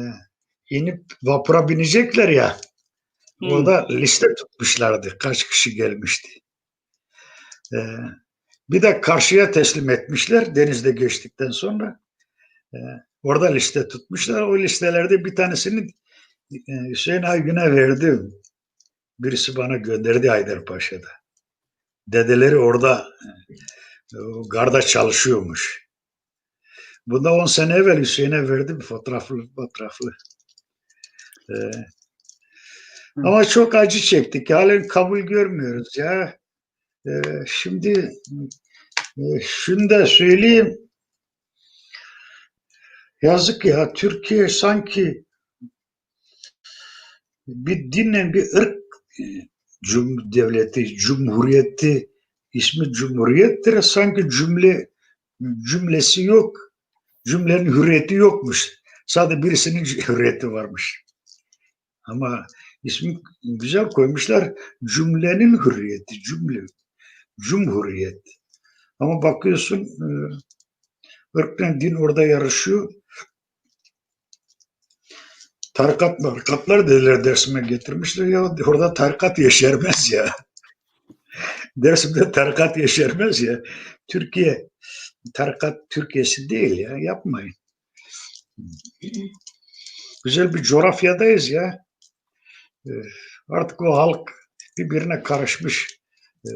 inip vapura binecekler ya. Hmm. Orada liste tutmuşlardı. Kaç kişi gelmişti. E, Bir de karşıya teslim etmişler denizde geçtikten sonra. E, Orada liste tutmuşlar. O listelerde bir tanesini e, Hüseyin Aygün'e verdim. Birisi bana gönderdi Haydarpaşa'da. Dedeleri orada e, o garda çalışıyormuş. Bunda on sene evvel Hüseyin'e verdim, fotoğraflı fotoğraflı. E, Ama çok acı çektik. Halen kabul görmüyoruz ya. E, şimdi e, şunu da söyleyeyim. Yazık ya, Türkiye sanki bir dinle bir ırk e, cum devleti, cumhuriyeti, ismi cumhuriyettir. Sanki cümle cümlesi yok. Cümlenin hürriyeti yokmuş. Sadece birisinin hürriyeti varmış. Ama ismi güzel koymuşlar. Cümlenin hürriyeti, cümle, cumhuriyet. Ama bakıyorsun, e, ırkla din orada yarışıyor. Tarikat marikatlar dediler, Dersim'e getirmişler. Ya orada tarikat yeşermez ya. Dersim'de tarikat yeşermez ya. Türkiye tarikat Türkiye'si değil ya. Yapmayın. Güzel bir coğrafyadayız ya. E, Artık o halk birbirine karışmış. E,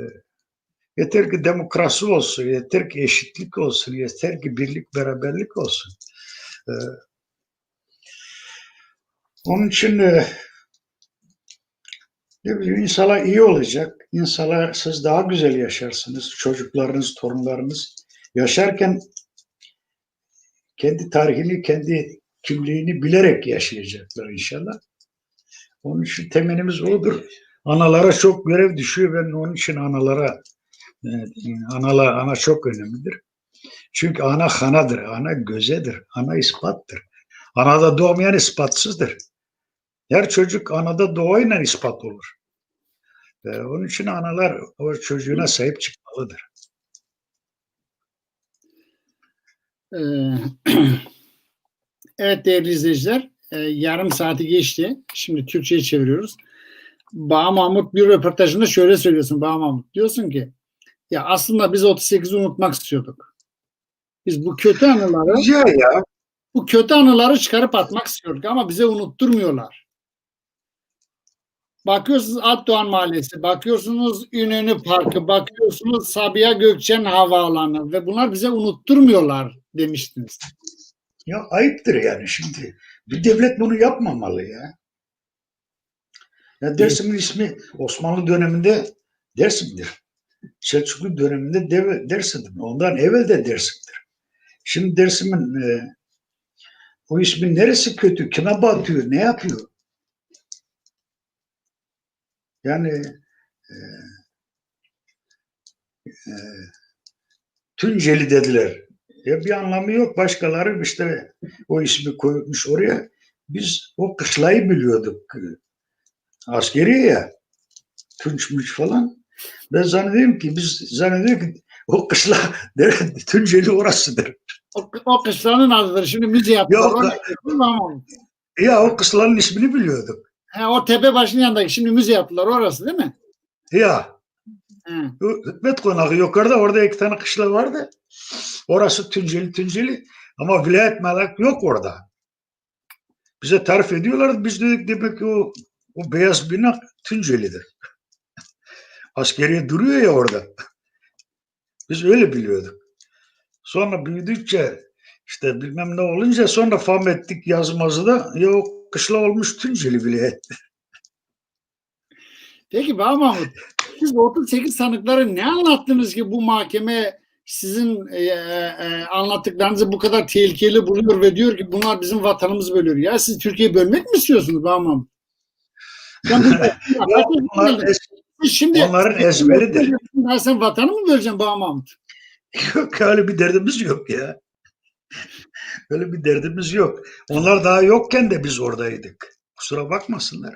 Yeter ki demokrasi olsun, yeter ki eşitlik olsun, yeter ki birlik, beraberlik olsun. E, Onun için e, ne bileyim, inşallah iyi olacak. İnşallah siz daha güzel yaşarsınız. Çocuklarınız, torunlarınız yaşarken kendi tarihini, kendi kimliğini bilerek yaşayacaklar inşallah. Onun için temennimiz odur. Analara çok görev düşüyor. Ben onun için analara, e, anala, ana çok önemlidir. Çünkü ana hanadır, ana gözedir, ana ispattır. Anada doğmayan ispatsızdır. Her çocuk anada doğayla ispat olur. E, onun için analar o çocuğuna sahip çıkmalıdır. Ee, Evet değerli izleyiciler, e, yarım saati geçti. Şimdi Türkçe'ye çeviriyoruz. Baha Mahmut bir röportajında şöyle söylüyorsun Baha Mahmut. Diyorsun ki ya aslında biz otuz sekizi unutmak istiyorduk. Biz bu kötü anıları Güzel ya. bu kötü anıları çıkarıp atmak istiyorduk ama bize unutturmuyorlar. Bakıyorsunuz Alpdoğan Mahallesi, bakıyorsunuz İnönü Parkı, bakıyorsunuz Sabiha Gökçen Havaalanı ve bunlar bize unutturmuyorlar demiştiniz. Ya ayıptır yani şimdi. Bir devlet bunu yapmamalı ya. Ya Dersim'in ismi Osmanlı döneminde Dersim'dir. Selçuklu döneminde Dersim'dir. Ondan evvel de Dersim'dir. Şimdi Dersim'in e, o ismin neresi kötü? Kime batıyor? Ne yapıyor? Yani e, e, Tunceli dediler. Ya bir anlamı yok. Başkaları işte o ismi koymuş oraya. Biz o kışlayı biliyorduk. Askeri ya. Tunç muç falan. Ben zannediyorum ki biz zannediyor ki o kışla Tunceli orasıdır. O, o kışlanın adıdır. Şimdi müze yaptılar. Yok, Ama Ya o kışlanın ismini biliyorduk. Ha, o tepe başının yanındaki şimdi müze yaptılar orası değil mi? Ya. Hı. Bu Hikmet Konağı yukarıda, orada iki tane kışla vardı. Orası Tunceli Tunceli ama vilayet malak yok orada. Bize tarif ediyorlardı. Biz dedik demek ki o, o beyaz bina Tunceli'dir. Askeriye duruyor ya orada. Biz öyle biliyorduk. Sonra büyüdükçe işte bilmem ne olunca sonra fahmettik yazmazı da ya o kışla olmuş Tunceli bile. Peki Baba Mahmut, siz otuz sekiz sanıklara ne anlattınız ki bu mahkeme sizin e, e, e, anlattıklarınızı bu kadar tehlikeli buluyor ve diyor ki bunlar bizim vatanımızı bölüyor? Ya siz Türkiye'yi bölmek mi istiyorsunuz Baba Mahmut? Sen bu Yok, bunlar es- Siz şimdi onların ezberidir. Sen vatanı mı böleceksin Baba Mahmut? Yok, öyle bir derdimiz yok ya. Öyle bir derdimiz yok. Onlar daha yokken de biz oradaydık. Kusura bakmasınlar.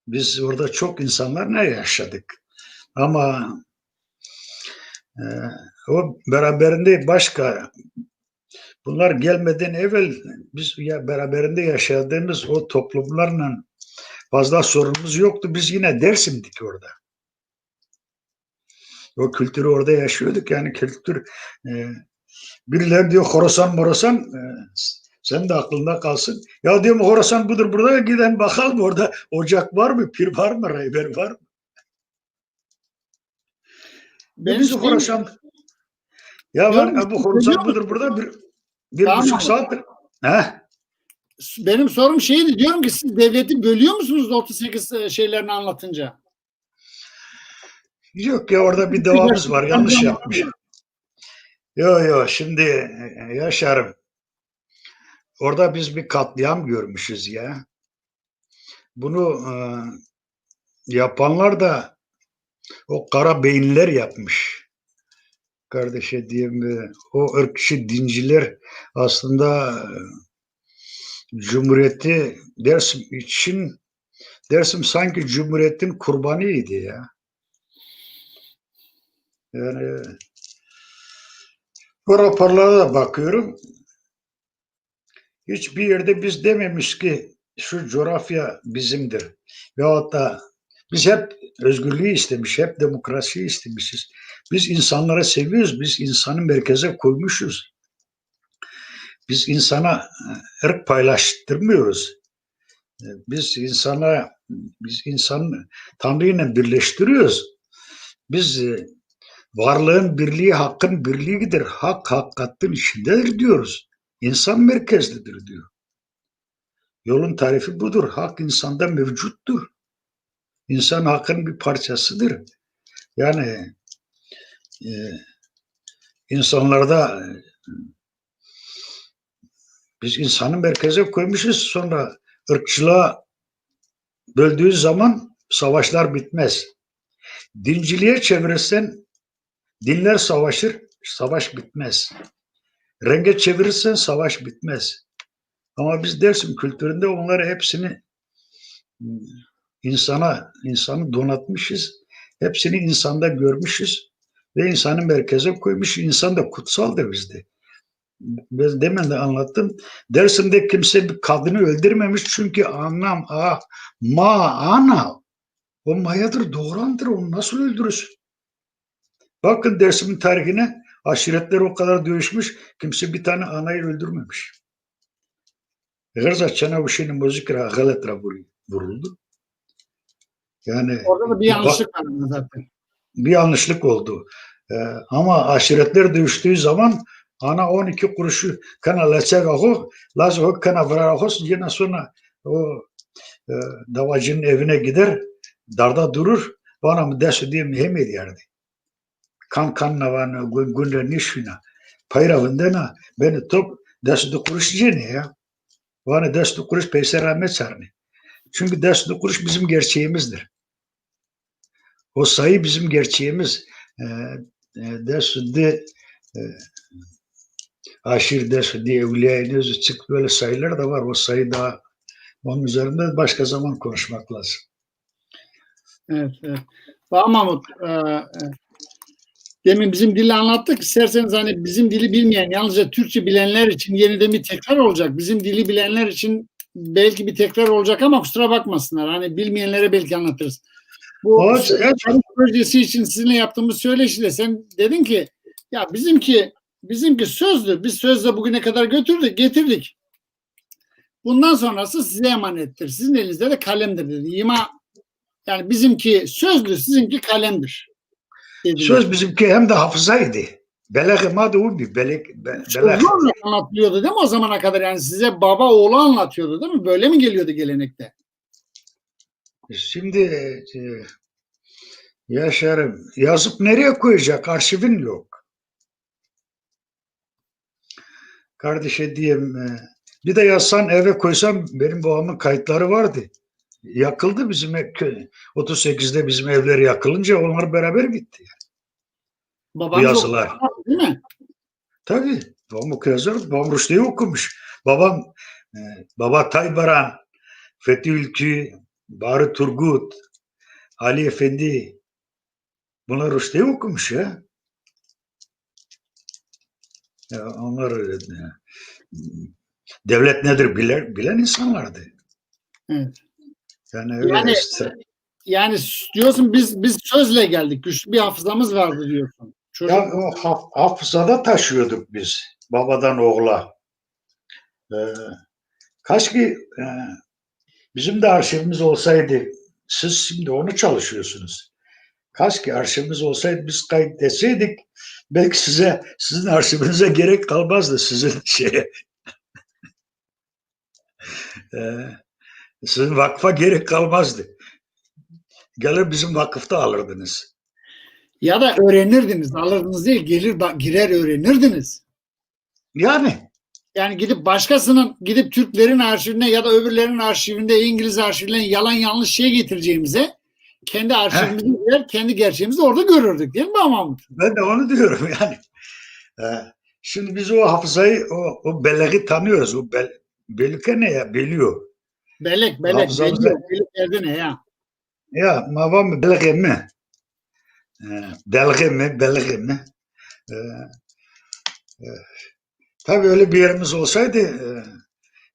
Biz orada çok insanlarla yaşadık. Ama e, o beraberinde başka, bunlar gelmeden evvel biz ya beraberinde yaşadığımız o toplumlarla fazla sorunumuz yoktu. Biz yine Dersim'dik orada. O kültürü orada yaşıyorduk. Yani kültür e, birileri diyor Horasan Morasan, e, sen de aklında kalsın. Ya diyorum Horasan budur burada, giden bakalım orada ocak var mı, pir var mı, rehber var mı? Benim bizi Horasan. Ya ben bu Horasan budur burada bir, bir tamam. Buçuk saattir. He? Benim sorum şeydi, diyorum ki siz devleti bölüyor musunuz otuz sekiz şeylerini anlatınca? Yok ya, orada bir devamımız var, yanlış yapmış. Yok yok, şimdi e, Yaşar'ım, orada biz bir katliam görmüşüz ya. Bunu e, yapanlar da o kara beyinler yapmış. Kardeşe diyeyim, e, o ırkçı dinciler aslında e, Cumhuriyeti Dersim için, Dersim sanki Cumhuriyet'in kurbanıydı ya. Yani bu raporlara da bakıyorum. Hiçbir yerde biz dememiş ki şu coğrafya bizimdir. Veyahut da biz hep özgürlüğü istemiş, hep demokrasiyi istemişiz. Biz insanları seviyoruz, biz insanı merkeze koymuşuz. Biz insana e, ırk paylaştırmıyoruz. E, biz insana, biz insan Tanrı ile birleştiriyoruz. Biz e, varlığın birliği hakkın birliğidir. Hak hakikatin içindedir diyoruz. İnsan merkezlidir diyor. Yolun tarifi budur. Hak insanda mevcuttur. İnsan hakkın bir parçasıdır. Yani e, insanlarda e, biz insanı merkeze koymuşuz, sonra ırkçılığa böldüğün zaman savaşlar bitmez. Dinciliğe çevirirsen dinler savaşır, savaş bitmez. Renge çevirirsen savaş bitmez. Ama biz Dersim kültüründe onları hepsini insana, insanı donatmışız. Hepsini insanda görmüşüz ve insanı merkeze koymuş. İnsan da kutsaldır bizde. Ben demin de anlattım. Dersim'de kimse bir kadını öldürmemiş çünkü anam a ma ana o mayadır, doğurandır, onu nasıl öldürürsün? Bakın Dersim'in tarihine, aşiretler o kadar dövüşmüş, kimse bir tane anayı öldürmemiş. Xırza çena uşêni muzîk ra, xelet ra vurî-, vuruldu. Yani orada da bir yanlışlık var zaten. Bir yanlışlık oldu. Ee, ama aşiretler dövüştüğü zaman ana on iki kuruşu kena leçega xo, lazê xo kena virara xo, yine sonra o e, davacının evine gider, darda durur, vana mi dest diye mi hem ediyardı. Kan kan na vana, gün, günler nişina. Payra vindena, beni top, dest di kuruş cene ya. Vana dest di kuruş peyser ra meçarne. Çünkü dest di kuruş bizim gerçeğimizdir. O sayı bizim gerçeğimiz. E, e, dest di e, aşir dest di evliya-i nezü çık, böyle sayılar da var. O sayı daha onun üzerinde başka zaman konuşmak lazım. Evet, evet. Baba Mahmut, e, e, demin bizim dili anlattık. İsterseniz hani bizim dili bilmeyen, yalnızca Türkçe bilenler için yeniden bir tekrar olacak. Bizim dili bilenler için belki bir tekrar olacak ama kusura bakmasınlar. Hani bilmeyenlere belki anlatırız. Bu Olsun, evet. Tarih projesi için sizinle yaptığımız söyleşide sen dedin ki ya bizimki bizimki sözdü. Biz sözle bugüne kadar götürdük, getirdik. Bundan sonrası size emanettir. Sizin elinizde de kalemdir dedi. İma yani bizimki sözdür, sizinki kalemdir. Dedi. Söz bizimki hem de hafızaydı. Belek ma da o bir belek, be, belek. Zorla anlatılıyordu değil mi o zamana kadar? Yani size baba oğlu anlatıyordu değil mi? Böyle mi geliyordu gelenekte? Şimdi e, Yaşarım, yazıp nereye koyacak? Arşivin yok. Kardeşe diyeyim, e, bir de yazsan eve koysan benim babamın kayıtları vardı. Yakıldı bizim ev, kö- otuz sekizde bizim evler yakılınca onlar beraber gitti. Bu Babamız yazılar. Okumuş, değil mi? Tabii. Babam okuyacak. Babam Rusçeyi okumuş. Babam e, Baba Taybaran, Fethi Ülkü, Bahri Turgut, Ali Efendi, bunlar Rusçeyi okumuş ya. Ya onlar e, devlet nedir bilen, bilen insanlardı. Evet. Yani öyle Yani- işte. Yani diyorsun biz biz sözle geldik. Güçlü bir hafızamız vardı diyorsun. Çocuk Ya o haf- hafızada taşıyorduk biz babadan oğula. Ee, kaç ki e, bizim de arşivimiz olsaydı, siz şimdi onu çalışıyorsunuz. Kaç ki arşivimiz olsaydı biz kaydetseydik belki size sizin arşivinize gerek kalmazdı sizin şeye. Ee, sizin vakfa gerek kalmazdı. Gelir bizim vakıfta alırdınız. Ya da öğrenirdiniz, alırdınız değil, gelir ba- girer öğrenirdiniz. Yani Yani gidip başkasının, gidip Türklerin arşivine ya da öbürlerinin arşivinde, İngiliz arşivine yalan yanlış şey getireceğimize kendi arşivimize girer, kendi gerçeğimizi orada görürdük değil mi Mahmut? Ben de onu diyorum yani. Ee, şimdi biz o hafızayı, o, o belleği tanıyoruz. O bel, belike ne ya? Beliyor. Belek, belek, Hafızamızda- belli, belli yerde ne ya? Ya, ma va mi belixê mi. E, belixê mi, belixê mi. E, e, tabii öyle bir yerimiz olsaydı, e,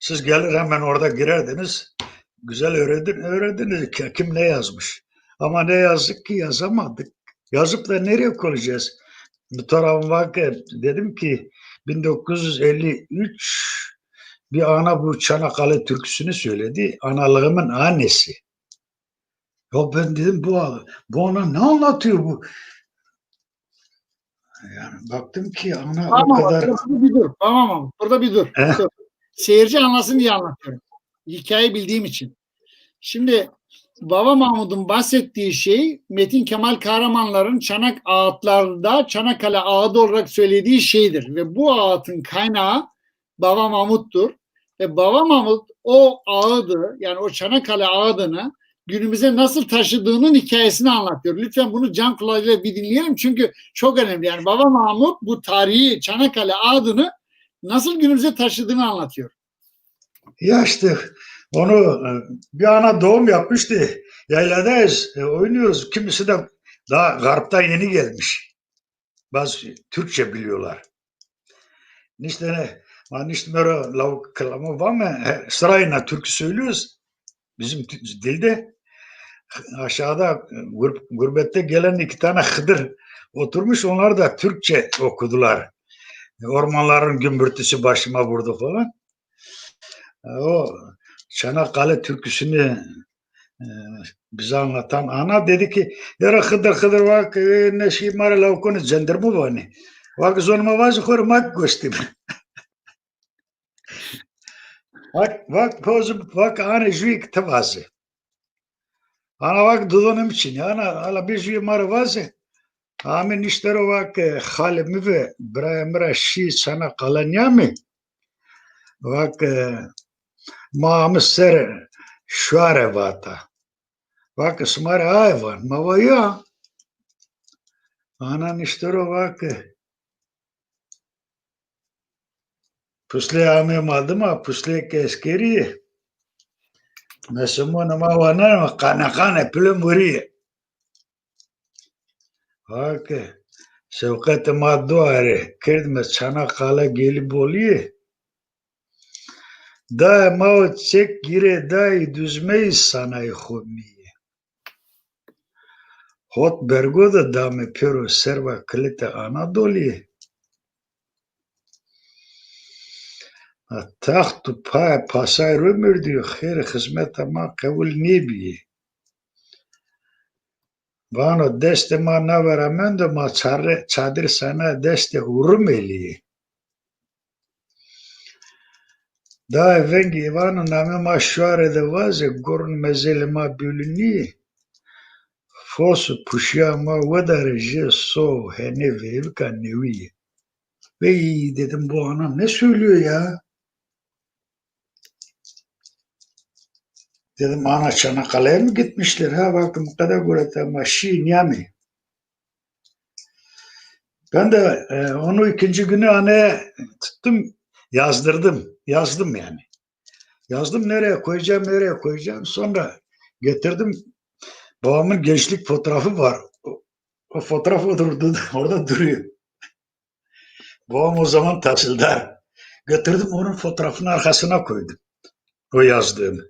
siz gelir hemen orada girerdiniz. Güzel öğredir, öğrendiniz ki kim ne yazmış. Ama ne yazık ki yazamadık. Yazıp da nereye koyacağız? Bu tarafım var ki, dedim ki bin dokuz yüz elli üç bir ana bu Çanakkale türküsünü söyledi. Analığımın annesi. Ya ben dedim bu, bu ana ne anlatıyor bu? Yani baktım ki ana o Tamam, kadar burada bir dur. Tamam abi, burada bir dur. He? Dur. Seyirci anlasın diye anlatıyorum. Hikayeyi bildiğim için. Şimdi Baba Mahmud'un bahsettiği şey Metin Kemal Kahramanların Çanak ağıtlarda Çanakkale ağıdı olarak söylediği şeydir. Ve bu ağıtın kaynağı Baba Mahmut'tur. Ve Baba Mahmut o ağıdı, yani o Çanakkale ağıdını günümüze nasıl taşıdığının hikayesini anlatıyor. Lütfen bunu can kulağıyla bir dinleyelim çünkü çok önemli. Yani Baba Mahmut bu tarihi Çanakkale ağıdını nasıl günümüze taşıdığını anlatıyor. Ya işte onu e, bir ana doğum yapmıştı. Yayladayız, e, oynuyoruz. Kimisi de daha Garp'tan yeni gelmiş. Bazı Türkçe biliyorlar. Nişte ne, ma nişte mero lavuk kılamı var mı? He, sırayla türkü söylüyoruz. Bizim tü- dilde aşağıda e, gurb- gurbette gelen iki tane Hıdır oturmuş, onlar da Türkçe okudular. E, Ormanların gümbürtüsü başıma vurdu falan. E, O Çanakkale türküsünü e, bize anlatan ana dedi ki, "Yara Hıdır, Hıdır, bak, e, ne şey mara lavukone cendirmu vani. Bak, zonuma vazi xori mak goştim." Bak, bak, pozu, bak, ane jüik te vazi. Ana bak, dudonum için, ana, ala bir jüi mara vazi. Ame niştero vake, xalê mi ve birayê mi ra şî Çanakkale nîyamî. Vake, ma ame ser şuare vata. Vake, sima rê aye van. Ma va ya. Ana niştero vake, puslê ame ma dima, puslê ke eskerî yê. Mesimûnê ma waneno, qane qane pile murî yê. Vake, sewqetê ma duare, kerdime Çanakkale Gelîbolîye. Daê ma o çek gîrê dayî duzmeyî sanayî xo mîyê. Hot bergo de dame pêro serva kilitê Anadolîye. Text û paye pasay ro merdîyo, xêrê xizmeta ma qewil nêbîyê. Vano, destê ma na vera mendo, ma çarre-, çadir sana destê Urumêlî yê. Dayê vengê vano, namê ma şuare de vaze, gurn mezelê ma bülünî, fos û puşîya ma wedare jê so henê veyvika newî yê. Vey, dedim, bu ana ne söylüyor ya? Dedim, ana Çanakkale'ye mi gitmişler? Ha, baktım, qede gurete ma şî nîyamê. Ben de e, onu ikinci günü anaya tuttum, yazdırdım. Yazdım yani. Yazdım, nereye koyacağım, nereye koyacağım. Sonra getirdim. Babamın gençlik fotoğrafı var. O, o fotoğraf orada, orada duruyor. Babam o zaman tahsildar. Götürdüm, onun fotoğrafının arkasına koydum o yazdığımı.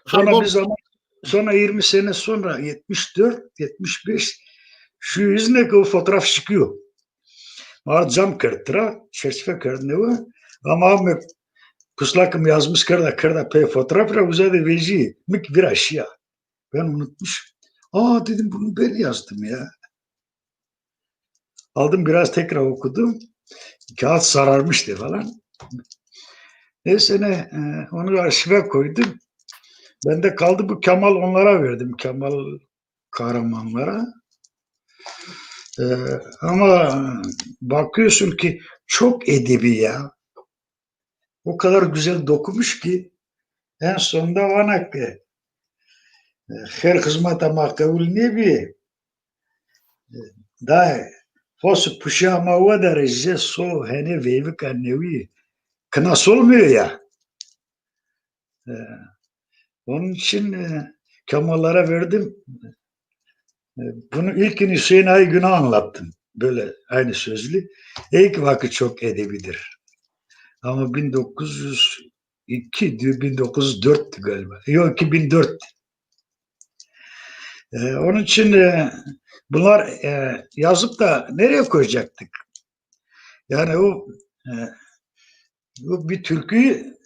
Sonra bir zaman, sonra yirmi sene sonra, yetmiş dört, yetmiş beş, şu yüzüne ki o fotoğraf çıkıyor. Var cam kırttıra, çerçeve kırttıra. Ama abi, kuslakım yazmış kırda, kırda pe fotoğraf ra uzadı veci, mik bir aşağı. Ben unutmuşum. Aa, dedim, bunu ben yazdım ya. Aldım, biraz tekrar okudum. Kağıt sararmıştı falan. Neyse, ne, e, onu arşive koydum. Bende kaldı, bu Kemal, onlara verdim, Kemal Kahramanlara. E, ama bakıyorsun ki çok edebi ya. O kadar güzel dokumuş ki en sonunda vana ki, e, xêr xizmeta ma qewil nêbî. E, dayê, fos û puşîya ma wedare, jê so henê veyvika newî, kına solmuyor ya. E, onun için e, Kemallara verdim. E, bunu ilkini Hüseyin Aygün'e anlattım. Böyle aynı sözlü. Ey ki vakit çok edebidir. Ama bin dokuz yüz iki diyor, bin dokuz yüz dört galiba. Yok, iki bin dört. E, onun için e, bunlar e, yazıp da nereye koyacaktık? Yani o e, bu bir türküyü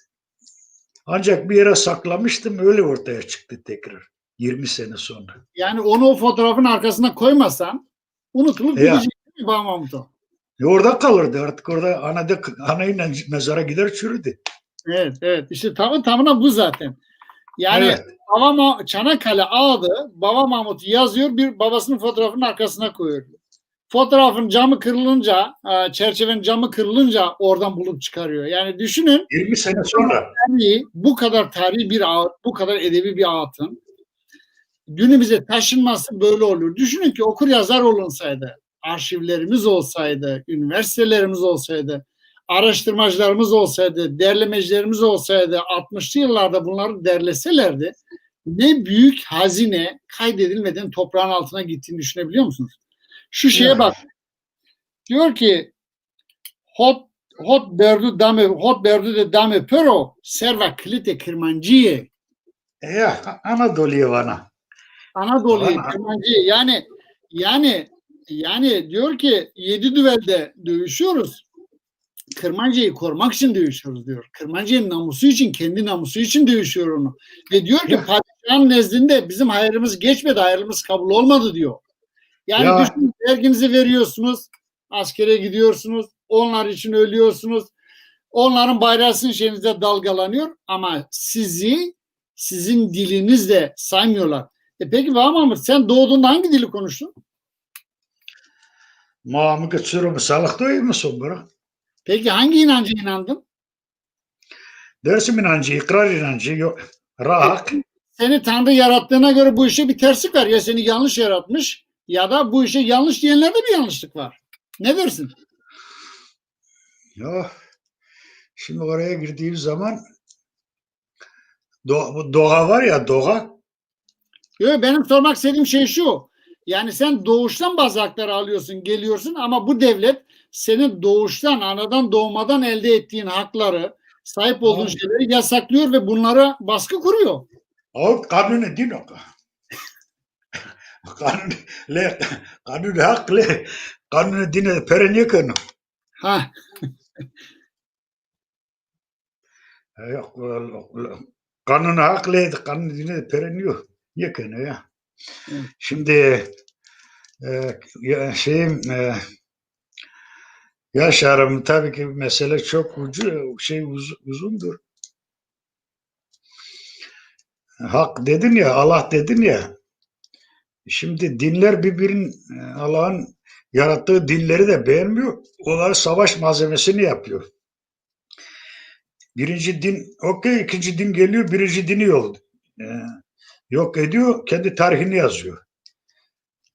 ancak bir yere saklamıştım, öyle ortaya çıktı tekrar yirmi sene sonra. Yani onu o fotoğrafın arkasına koymasan unutulup gidecek, değil mi Baba Mahmut o? E, orada kalırdı artık, orada anada, anayla mezara gider çürüdü. Evet, evet. İşte tamı tamına bu zaten. Yani evet. Baba Ma Çanakkale adı Baba Mahmut yazıyor, bir babasının fotoğrafının arkasına koyuyor. Fotoğrafın camı kırılınca, e, çerçevenin camı kırılınca oradan bulup çıkarıyor. Yani düşünün. yirmi sene sonra. Tarihi, bu kadar tarihi bir ağıt, bu kadar edebi bir ağıtın günümüze taşınması böyle oluyor. Düşünün ki okur yazar olunsaydı, arşivlerimiz olsaydı, üniversitelerimiz olsaydı, araştırmacılarımız olsaydı, derlemecilerimiz olsaydı, altmışlı yıllarda bunları derleselerdi, ne büyük hazine kaydedilmeden toprağın altına gittiğini düşünebiliyor musunuz? Şu şeye bak. Diyor ki hot hot berdu dame, hot berdu de dame pero serva kilite Kirmancîye. Ya, Anadolu'ya vana. Anadolu'ya, Kirmancîye. Yani yani yani diyor ki yedi düvelde dövüşüyoruz. Kırmancı'yı korumak için dövüşüyoruz diyor. Kırmancı'nın namusu için, kendi namusu için dövüşüyor onu. Ve diyor ki padişahın nezdinde bizim hayrımız geçmedi, hayrımız kabul olmadı diyor. Yani ya. Düşünün, verginizi veriyorsunuz, askere gidiyorsunuz, onlar için ölüyorsunuz. Onların bayrağı sizin şeyinizde dalgalanıyor ama sizi sizin dilinizle saymıyorlar. E peki Baba Mahmut, sen doğduğunda hangi dili konuştun? Ma mi ke çiro mi salixtoyî mi sobira. Peki hangi inanca inandın? Dersim inancı, ikrar inancı, yok. Ra hak. Seni Tanrı yarattığına göre bu işte bir terslik var. Ya seni yanlış yaratmış ya da bu işe yanlış diyenlerde bir yanlışlık var. Ne dersin? Ya, şimdi oraya girdiğim zaman do doğa var ya, doğa. Yok, benim sormak istediğim şey şu. Yani sen doğuştan bazı hakları alıyorsun, geliyorsun ama bu devlet senin doğuştan, anadan doğmadan elde ettiğin hakları, sahip olduğun şeyleri yasaklıyor ve bunlara baskı kuruyor. O kanun din o. Kanun, le, kanun hak le, kanun dine pere niye keno? Ha. Yok, kanun hak le, kanun dine pere niye, niye keno ya? Şimdi e, ya, şeyim e, yaşarım tabii ki mesele çok ucu, şey uz, uzundur. Hak dedin ya, Allah dedin ya. Şimdi dinler birbirin, e, Allah'ın yarattığı dinleri de beğenmiyor. Onları savaş malzemesini yapıyor. Birinci din okey, ikinci din geliyor, birinci dini yok, e, yok ediyor, kendi tarihini yazıyor.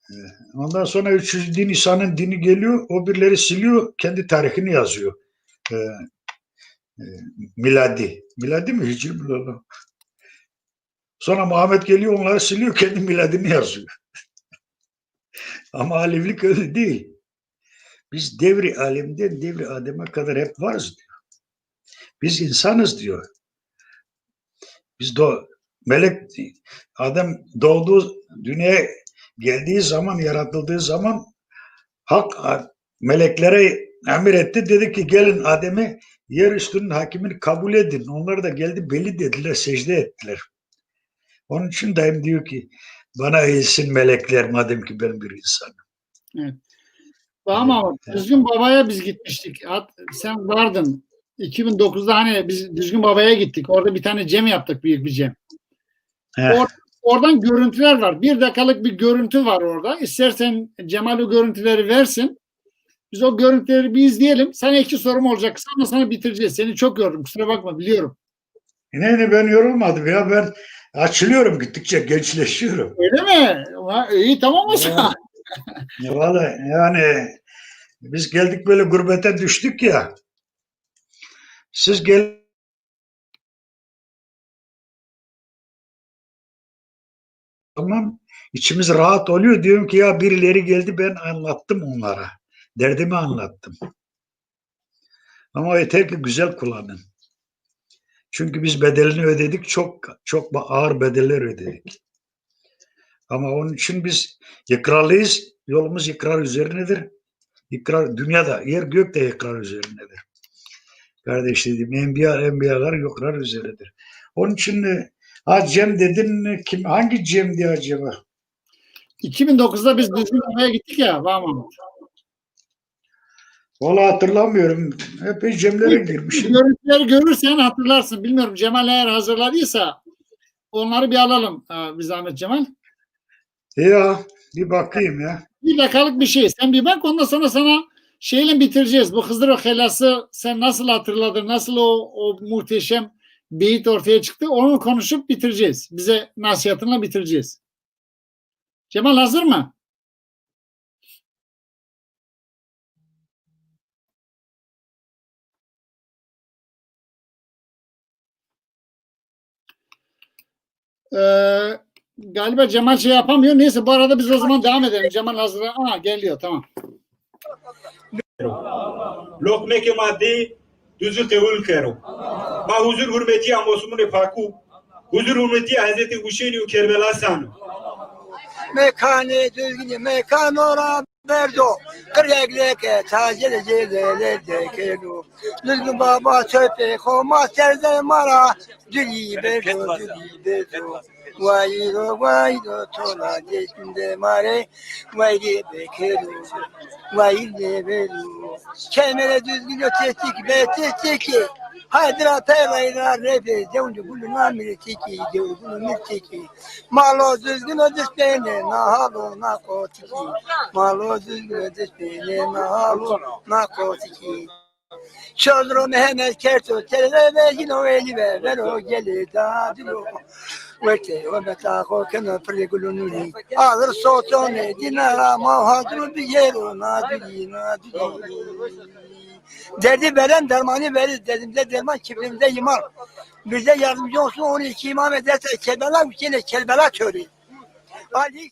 E, ondan sonra üçüncü din, İsa'nın dini geliyor, o birileri siliyor, kendi tarihini yazıyor. E, e, miladi. Miladi mi, hicri mi? Sonra Muhammed geliyor, onları siliyor, kendi miladını yazıyor. Ama alimlik öyle değil. Biz devri Alem'den devri Adem'e kadar hep varız diyor. Biz insanız diyor. Biz do melek Adem doğdu, dünyaya geldiği zaman, yaratıldığı zaman Hak a- meleklere emir etti. Dedi ki, "Gelin Adem'i yer üstünün hakimini kabul edin." Onlar da geldi, "Belli," dediler, secde ettiler. Onun için daim diyor ki, "Bana eğilsin melekler, madem ki ben bir insanım." Evet. Tamam. Düzgün Baba'ya biz gitmiştik. At- sen vardın. iki bin dokuzda hani biz Düzgün Baba'ya gittik. Orada bir tane cem yaptık, büyük bir cem. Evet. Or- oradan görüntüler var. Bir dakikalık bir görüntü var orada. İstersen Cemal o görüntüleri versin. Biz o görüntüleri bir izleyelim. Sana iki sorum olacak. Kısa, ama sana bitireceğiz. Seni çok yordum. Kusura bakma, biliyorum. Ne, ne, ben yorulmadım ya, ben açılıyorum gittikçe, gençleşiyorum. Öyle mi? Va- İyi, tamam o zaman. Ya, vallahi yani biz geldik, böyle gurbete düştük ya. Siz gel zaman içimiz rahat oluyor. Diyorum ki, ya birileri geldi, ben anlattım onlara. Derdimi anlattım. Ama yeter ki güzel kullanın. Çünkü biz bedelini ödedik, çok çok ba- ağır bedeller ödedik. Ama onun için biz ikrarlıyız. Yolumuz ikrar üzerinedir. İkrar, dünyada, yer gök de ikrar üzerinedir. Kardeş dediğim, enbiya, enbiyalar ikrar üzerinedir. Onun için e, ha Cem dedin, kim, hangi Cem'di acaba? iki bin dokuzda biz Düzgün Baba'ya gittik ya, Bağmam. Vallahi hatırlamıyorum. Epey Cem'lere girmişim. Görüntüleri görürsen hatırlarsın. Bilmiyorum, Cemal eğer hazırladıysa onları bir alalım, e, bir zahmet Cemal. Ya bir bakayım ya. Bir dakikalık bir şey. Sen bir bak, ondan sonra sana şeyle bitireceğiz. Bu Hızır o helası sen nasıl hatırladın? Nasıl o, o muhteşem beyit ortaya çıktı? Onu konuşup bitireceğiz. Bize nasihatınla bitireceğiz. Cemal hazır mı? Ee, galiba Cemal şey yapamıyor. Neyse, bu arada biz o zaman devam edelim. Cemal hazır. Aa, geliyor, tamam. Lokmekê ma dê Duzî qewul kero. Ma huzur hurmetîya Mosumûnê Pakû, huzur hurmetîya Hezretî Huşeynî û Kerbela sano. Mekanê Duzgînî mekan ora berdo. Qiryegleke tacir cêlele dekeno. Duzgîn baba çöpê xo ma serde ma ra. Dulî berdo, dulî berdo. Wayiro, wayiro, tola geçinde mare, wayri bekero, wayri nebero. Kemere Duzgîno tetik be, tetikî. Haydra perayra rebe, dewnde gulu na mirtiki, dewnde gulu mirtiki. Malo Duzgîno dispene, na halo, na kotiki. Malo Duzgîno dispene, na halo, na kotiki. Çodro Mehmet Kerto, terere vejino eli ve vero gele dadilo. Werte o meta xo keno pirê gulunuri. Alır sotone dinara ma hadru biyero nadiri nadiri. Derdi veren dermanı verir, derdimize derman, kibrimde iman. Bize yardımcı olsun on iki İmam Hezreti Kerbela, Hüseyin'e Kerbela töre. Ali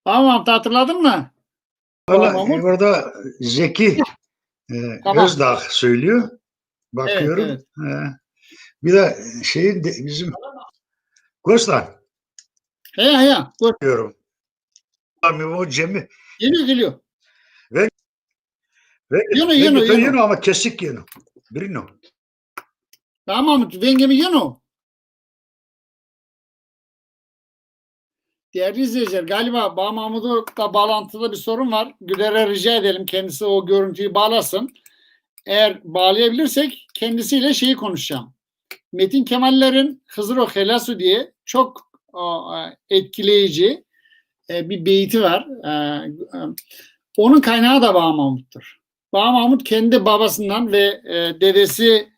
Tamam, hatırladın mı? Valla Tamam. Orada Zeki e, Tamam. Özdağ söylüyor. Bakıyorum. Evet, E, bir de şeyin de, bizim Göstan He he. Gör. diyorum. Abi o Cem'i Geliyor, geliyor. ve Yeno, yeno, ve yeno. Yeno ama kesik yeno. Brino. Tamam, vengimi yeno. Değerli izleyiciler, galiba Bağ Mahmud'la bağlantıda bir sorun var. Güler'e rica edelim, kendisi o görüntüyü bağlasın. Eğer bağlayabilirsek kendisiyle şeyi konuşacağım. Metin Kemaller'in Hızır o Helasu diye çok, o, e, etkileyici, e, bir beyti var. E, e, onun kaynağı da Baba Mahmut'tur. Baba Mahmut kendi babasından ve, e, dedesi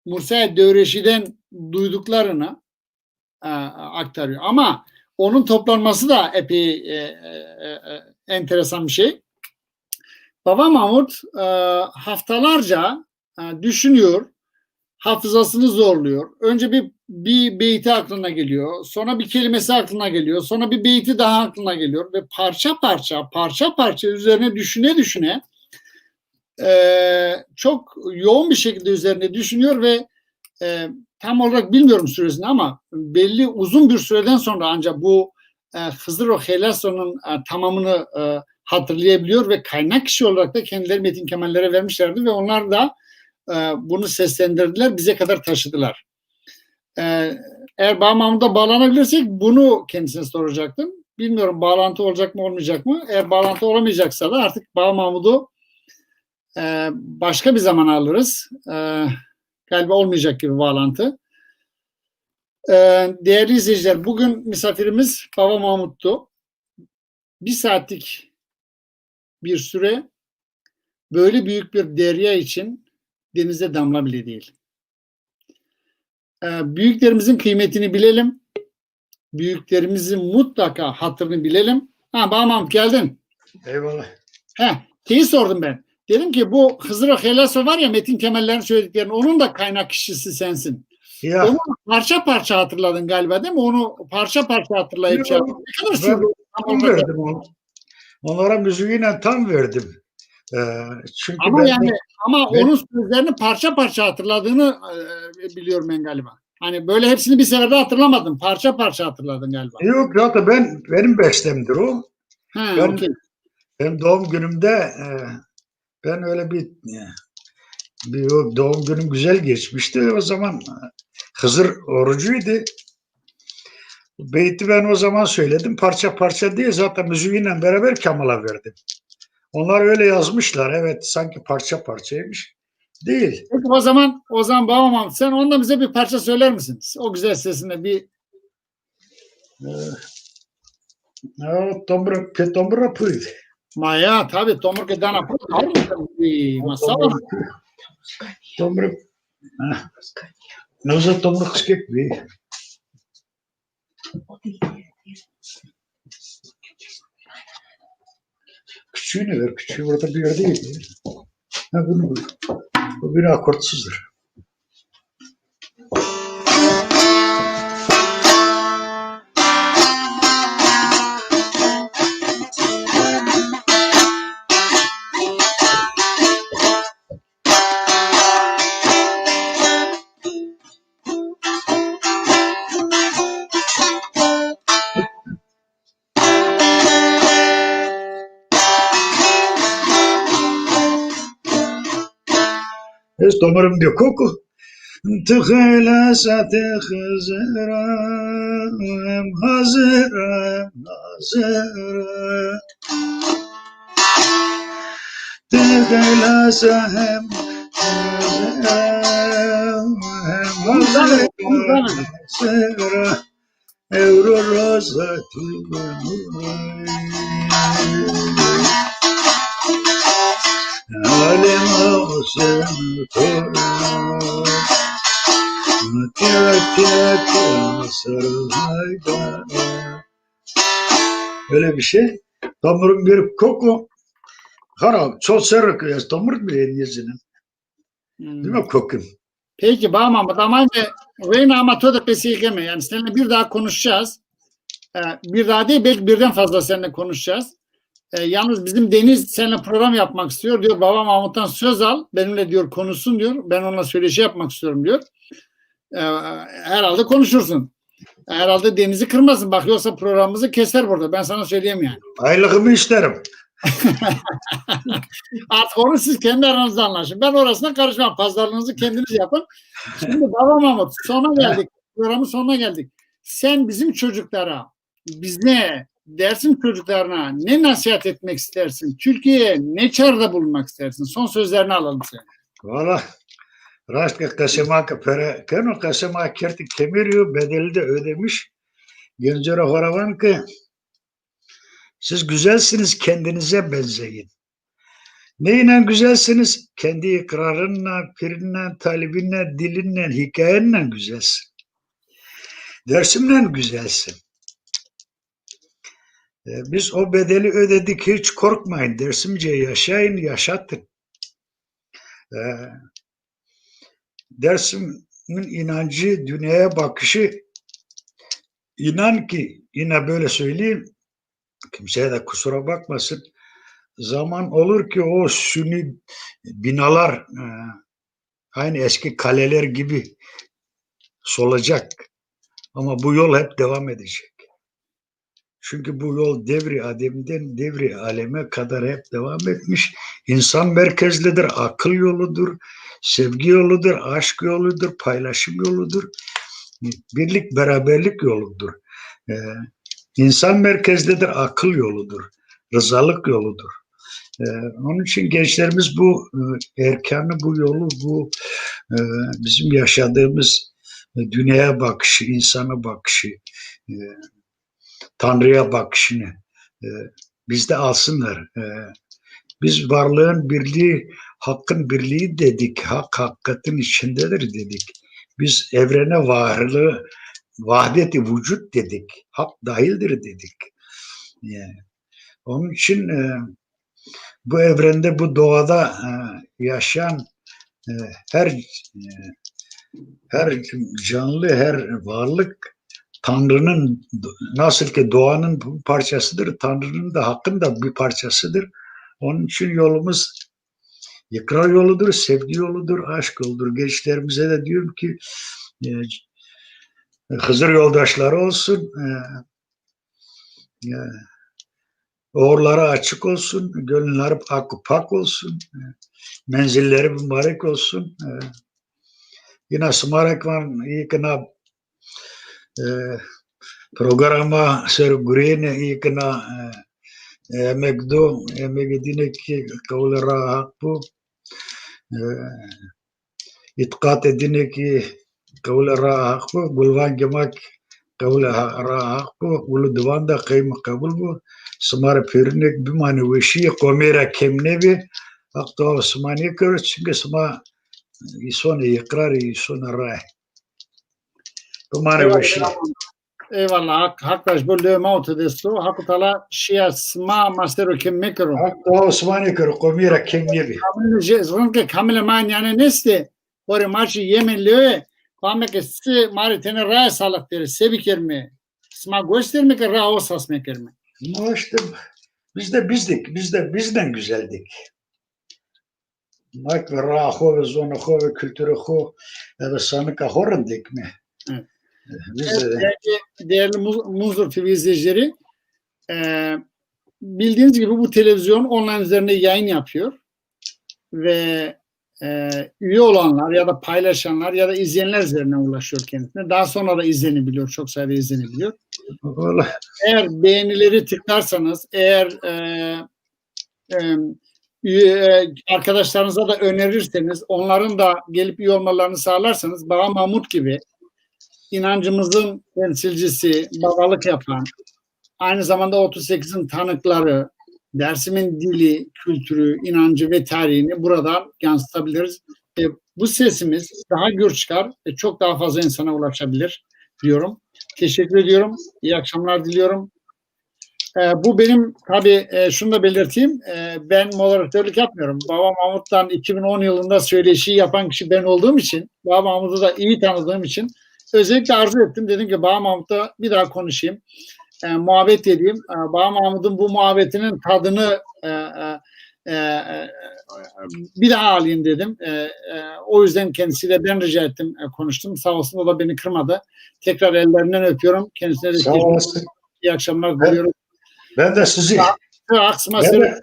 Mursaya Döreşi'den duyduklarını, e, aktarıyor. Ama onun toplanması da epey, e, e, e, e, enteresan bir şey. Baba Mahmut, e, haftalarca, e, düşünüyor, hafızasını zorluyor. Önce bir, bir beyti aklına geliyor, sonra bir kelimesi aklına geliyor, sonra bir beyti daha aklına geliyor ve parça parça, parça parça üzerine düşüne düşüne, e, çok yoğun bir şekilde üzerine düşünüyor ve, e, tam olarak bilmiyorum süresini ama belli uzun bir süreden sonra ancak bu, e, Hızır o Helaso'nun, e, tamamını, e, hatırlayabiliyor ve kaynak kişi olarak da kendileri Metin Kemal'lere vermişlerdi ve onlar da, e, bunu seslendirdiler, bize kadar taşıdılar. E, eğer Baba Mahmut'a bağlanabilirsek bunu kendisine soracaktım. Bilmiyorum bağlantı olacak mı olmayacak mı? Eğer bağlantı olamayacaksa da artık Baba Mahmut'u, e, başka bir zaman alırız. E, galiba olmayacak gibi bağlantı. E, değerli izleyiciler, bugün misafirimiz Baba Mahmut'tu. Bir saatlik bir süre böyle büyük bir derya için denize damla bile değil. E, büyüklerimizin kıymetini bilelim. Büyüklerimizin mutlaka hatırını bilelim. Ha, Baba Mahmut geldin. Eyvallah. He, şeyi sordum ben. Dedim ki bu Hızır Helaso var ya, Metin Kemal'lerin söylediklerini, onun da kaynak kişisi sensin. Ya. Onu parça parça hatırladın galiba, değil mi? Onu parça parça hatırlayıp şey yaptın. Ne kadar sürdü? Tam verdim onu. Onlara müziğiyle tam verdim. Ee, çünkü ama ben yani, ama ben onun sözlerini parça parça hatırladığını, e, biliyorum ben galiba. Hani böyle hepsini bir seferde hatırlamadın. Parça parça hatırladın galiba. Yok, zaten ben, benim bestemdir o. Ha, ben, okey. Benim doğum günümde, e, ben öyle bir, e, bir o doğum günüm güzel geçmişti. O zaman, e, Hızır orucuydu. Beyti ben o zaman söyledim. Parça parça diye zaten müziğiyle beraber Kemal'a verdim. Onlar öyle yazmışlar. Evet, sanki parça parçaymış. Değil. Peki o zaman, o zaman Baba Mahmut, sen ondan bize bir parça söyler misin? O güzel sesinde bir. Ee, o tomra, pe tomra pui. Ma ya, tabii, tomra ke dana pui, tabii. Masala. Tomra. Noza tomra kıskek bir. Küçüğünü ver, küçüğü burada bir yerde yedi. Ha, bunu, bu bir akortsuzdur. Ez tomrım diyor koku. Tı xeylesa tı Xizirım, Xizirım, Xizirım. Tı xeylesa hem Xizirım, hem Xizirım, Xizirım. Ewro roza tu alem olsun to. Tiya, tiya, tiya, sarı hayda. Öyle bir şey. Tomrım bir koku. Hara, çok serrek ya, tomrım bile yiyeceğim. Hmm. Değil mi kokum? Peki, Baba Mahmut, ama önce Reyna ama to da qesey keme. Yani seninle bir daha konuşacağız. Ee, bir daha değil, belki birden fazla seninle konuşacağız. Ee, yalnız bizim Deniz seninle program yapmak istiyor. Diyor, Baba Mahmut'tan söz al, benimle diyor, konuşsun diyor. Ben onunla söyleşi yapmak istiyorum diyor. Ee, herhalde konuşursun. Herhalde Deniz'i kırmasın. Bak, yoksa programımızı keser burada. Ben sana söyleyeyim yani. Aylığımı isterim. Artık onu siz kendi aranızda anlaşın. Ben orasına karışmam. Pazarlığınızı kendiniz yapın. Şimdi Baba Mahmut, sona geldik. Programın sonuna geldik. Sen bizim çocuklara, bize, Dersim çocuklarına ne nasihat etmek istersin? Türkiye'ye ne çağrıda bulunmak istersin? Son sözlerini alalım senin. Valla Raşt ke qesê ma ke pere keno, qesê ma kertî kemêrî yo, bedeli de ödemiş. Gencêra xo ra van ke siz güzelsiniz, kendinize benzeyin. Neynen güzelsiniz? Kendi ikrarınla, pirinden, talibinden, dilinden, hikayeninle güzelsin. Dersimle güzelsin. E, biz o bedeli ödedik, hiç korkmayın. Dersimce yaşayın, yaşatın. E, Dersim'in inancı, dünyaya bakışı, inan ki, yine böyle söyleyeyim, kimseye de kusura bakmasın, zaman olur ki o suni binalar, e, aynı eski kaleler gibi solacak. Ama bu yol hep devam edecek. Çünkü bu yol devri ademden devri aleme kadar hep devam etmiş. İnsan merkezlidir, akıl yoludur, sevgi yoludur, aşk yoludur, paylaşım yoludur, birlik, beraberlik yoludur. Ee, insan merkezlidir, akıl yoludur, rızalık yoludur. Ee, onun için gençlerimiz bu e, erkanı, bu yolu, bu e, bizim yaşadığımız e, dünyaya bakışı, insana bakışı, e, Tanrı'ya bakışını e, bizde alsınlar. E, biz varlığın birliği, hakkın birliği dedik, hak hakikatin içindedir dedik. Biz evrene varlığı, vahdeti vücut dedik, hak dahildir dedik. Yani, onun için e, bu evrende, bu doğada e, yaşayan e, her e, her canlı, her varlık Tanrı'nın, nasıl ki doğanın bir parçasıdır, Tanrı'nın da hakkın da bir parçasıdır. Onun için yolumuz ikrar yoludur, sevgi yoludur, aşk yoludur. Gençlerimize de diyorum ki e, Hızır yoldaşları olsun, e, e, uğurları açık olsun, gönülleri ak-, pak olsun, e, menzilleri mübarek olsun. E, yine sımarak var, iyi ki na e, programa ser gurêne, î kina e, e, emek do, emegê dîne kî qewlê ra haq bo. E, îtiqatê dîne kî qewlê ra haq bo. Gulvangê ma kî qewlê ha-, ra haq bo. Ulu diwan de qeyme qebul bo. Sima rê pêrînek bimanê weşîye, qomê ra kêm nêbê. Haq dua sima nêkero, çimkî sima îsonê îqrarê, îsonê rae. Bimanê weşî. Eyvallah. Hak, Hak Teala ji bo lewê ma û ti dest o. Hak Teala şiya sima ma ser o kêm mekero. Hak Teala sima nêkero, qomî ra kêm nêbê. Kamil jê, rind ke kamilê ma nîyanên estê, xo rê ma jî yemê lewê, fame ke si ma rê tenê raye salix bêrê, se bikerime? Sima goş derime ke ra o sas mekerime? Ma işte, biz de bizdik, biz de bizden güzeldik. Ma ke raa xo ve, zonê xo ve, kulturê xo, ebe sanika xo rindek mi? Evet. Biz de. Evet, değerli, değerli Muz-, Munzur T V izleyicileri, e, bildiğiniz gibi bu televizyon online üzerinde yayın yapıyor ve e, üye olanlar ya da paylaşanlar ya da izleyenler üzerinden ulaşıyor kendisine. Daha sonra da izlenebiliyor, çok sayıda izlenebiliyor. Vallahi. Eğer beğenileri tıklarsanız, eğer e, e, üye, e, arkadaşlarınıza da önerirseniz, onların da gelip üye olmalarını sağlarsanız, Baba Mahmut gibi inancımızın temsilcisi, babalık yapan, aynı zamanda otuz sekizin tanıkları, Dersim'in dili, kültürü, inancı ve tarihini buradan yansıtabiliriz. E, bu sesimiz daha gür çıkar ve çok daha fazla insana ulaşabilir diyorum. Teşekkür ediyorum. İyi akşamlar diliyorum. E, bu benim, tabii, e, şunu da belirteyim. E, ben moderatörlük yapmıyorum. Baba Mahmut'tan iki bin on yılında söyleşiyi yapan kişi ben olduğum için, Baba Mahmut'u da iyi tanıdığım için özellikle arzu ettim. Dedim ki Baba Mahmut'la bir daha konuşayım. E, muhabbet edeyim. E, Baba Mahmut'un bu muhabbetinin tadını e, e, e, e, bir daha alayım dedim. E, e, o yüzden kendisiyle ben rica ettim, e, konuştum. Sağ olsun, o da beni kırmadı. Tekrar ellerinden öpüyorum. Kendisine de iyi akşamlar diliyorum. Ben de sizi, Aksima ben de,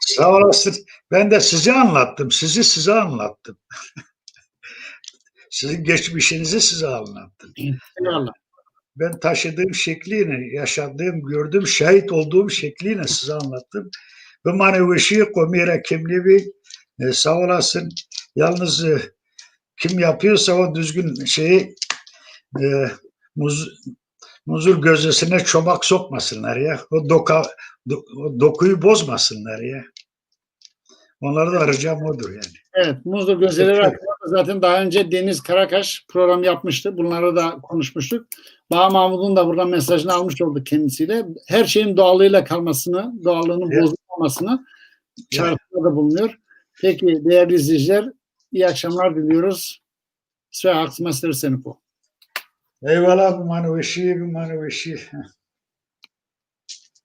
sağ olasın. Ben de sizi anlattım. Sizi size anlattım. Sizin geçmişinizi size anlattım. Eyvallah. Ben taşıdığım şekliyle, yaşadığım, gördüğüm, şahit olduğum şekliyle size anlattım. Bimanê weşîye, qomî ra kêm nêbê. E, sağ olasın. Yalnız e, kim yapıyorsa o düzgün şeyi, e, muz, muzur gözesine çomak sokmasınlar ya. O, doka, do, o dokuyu bozmasınlar ya. Onlara da ricam odur yani. Evet, muzur gözeleri hakkında zaten daha önce Deniz Karakaş program yapmıştı. Bunları da konuşmuştuk. Baha Mahmud'un da buradan mesajını almış olduk kendisiyle. Her şeyin doğallığıyla kalmasını, doğallığının Evet. bozulmamasını çağrısında da bulunuyor. Peki değerli izleyiciler, iyi akşamlar diliyoruz. Sağ olun, Seni bu. Eyvallah, bi ma weşî, bi ma weşî.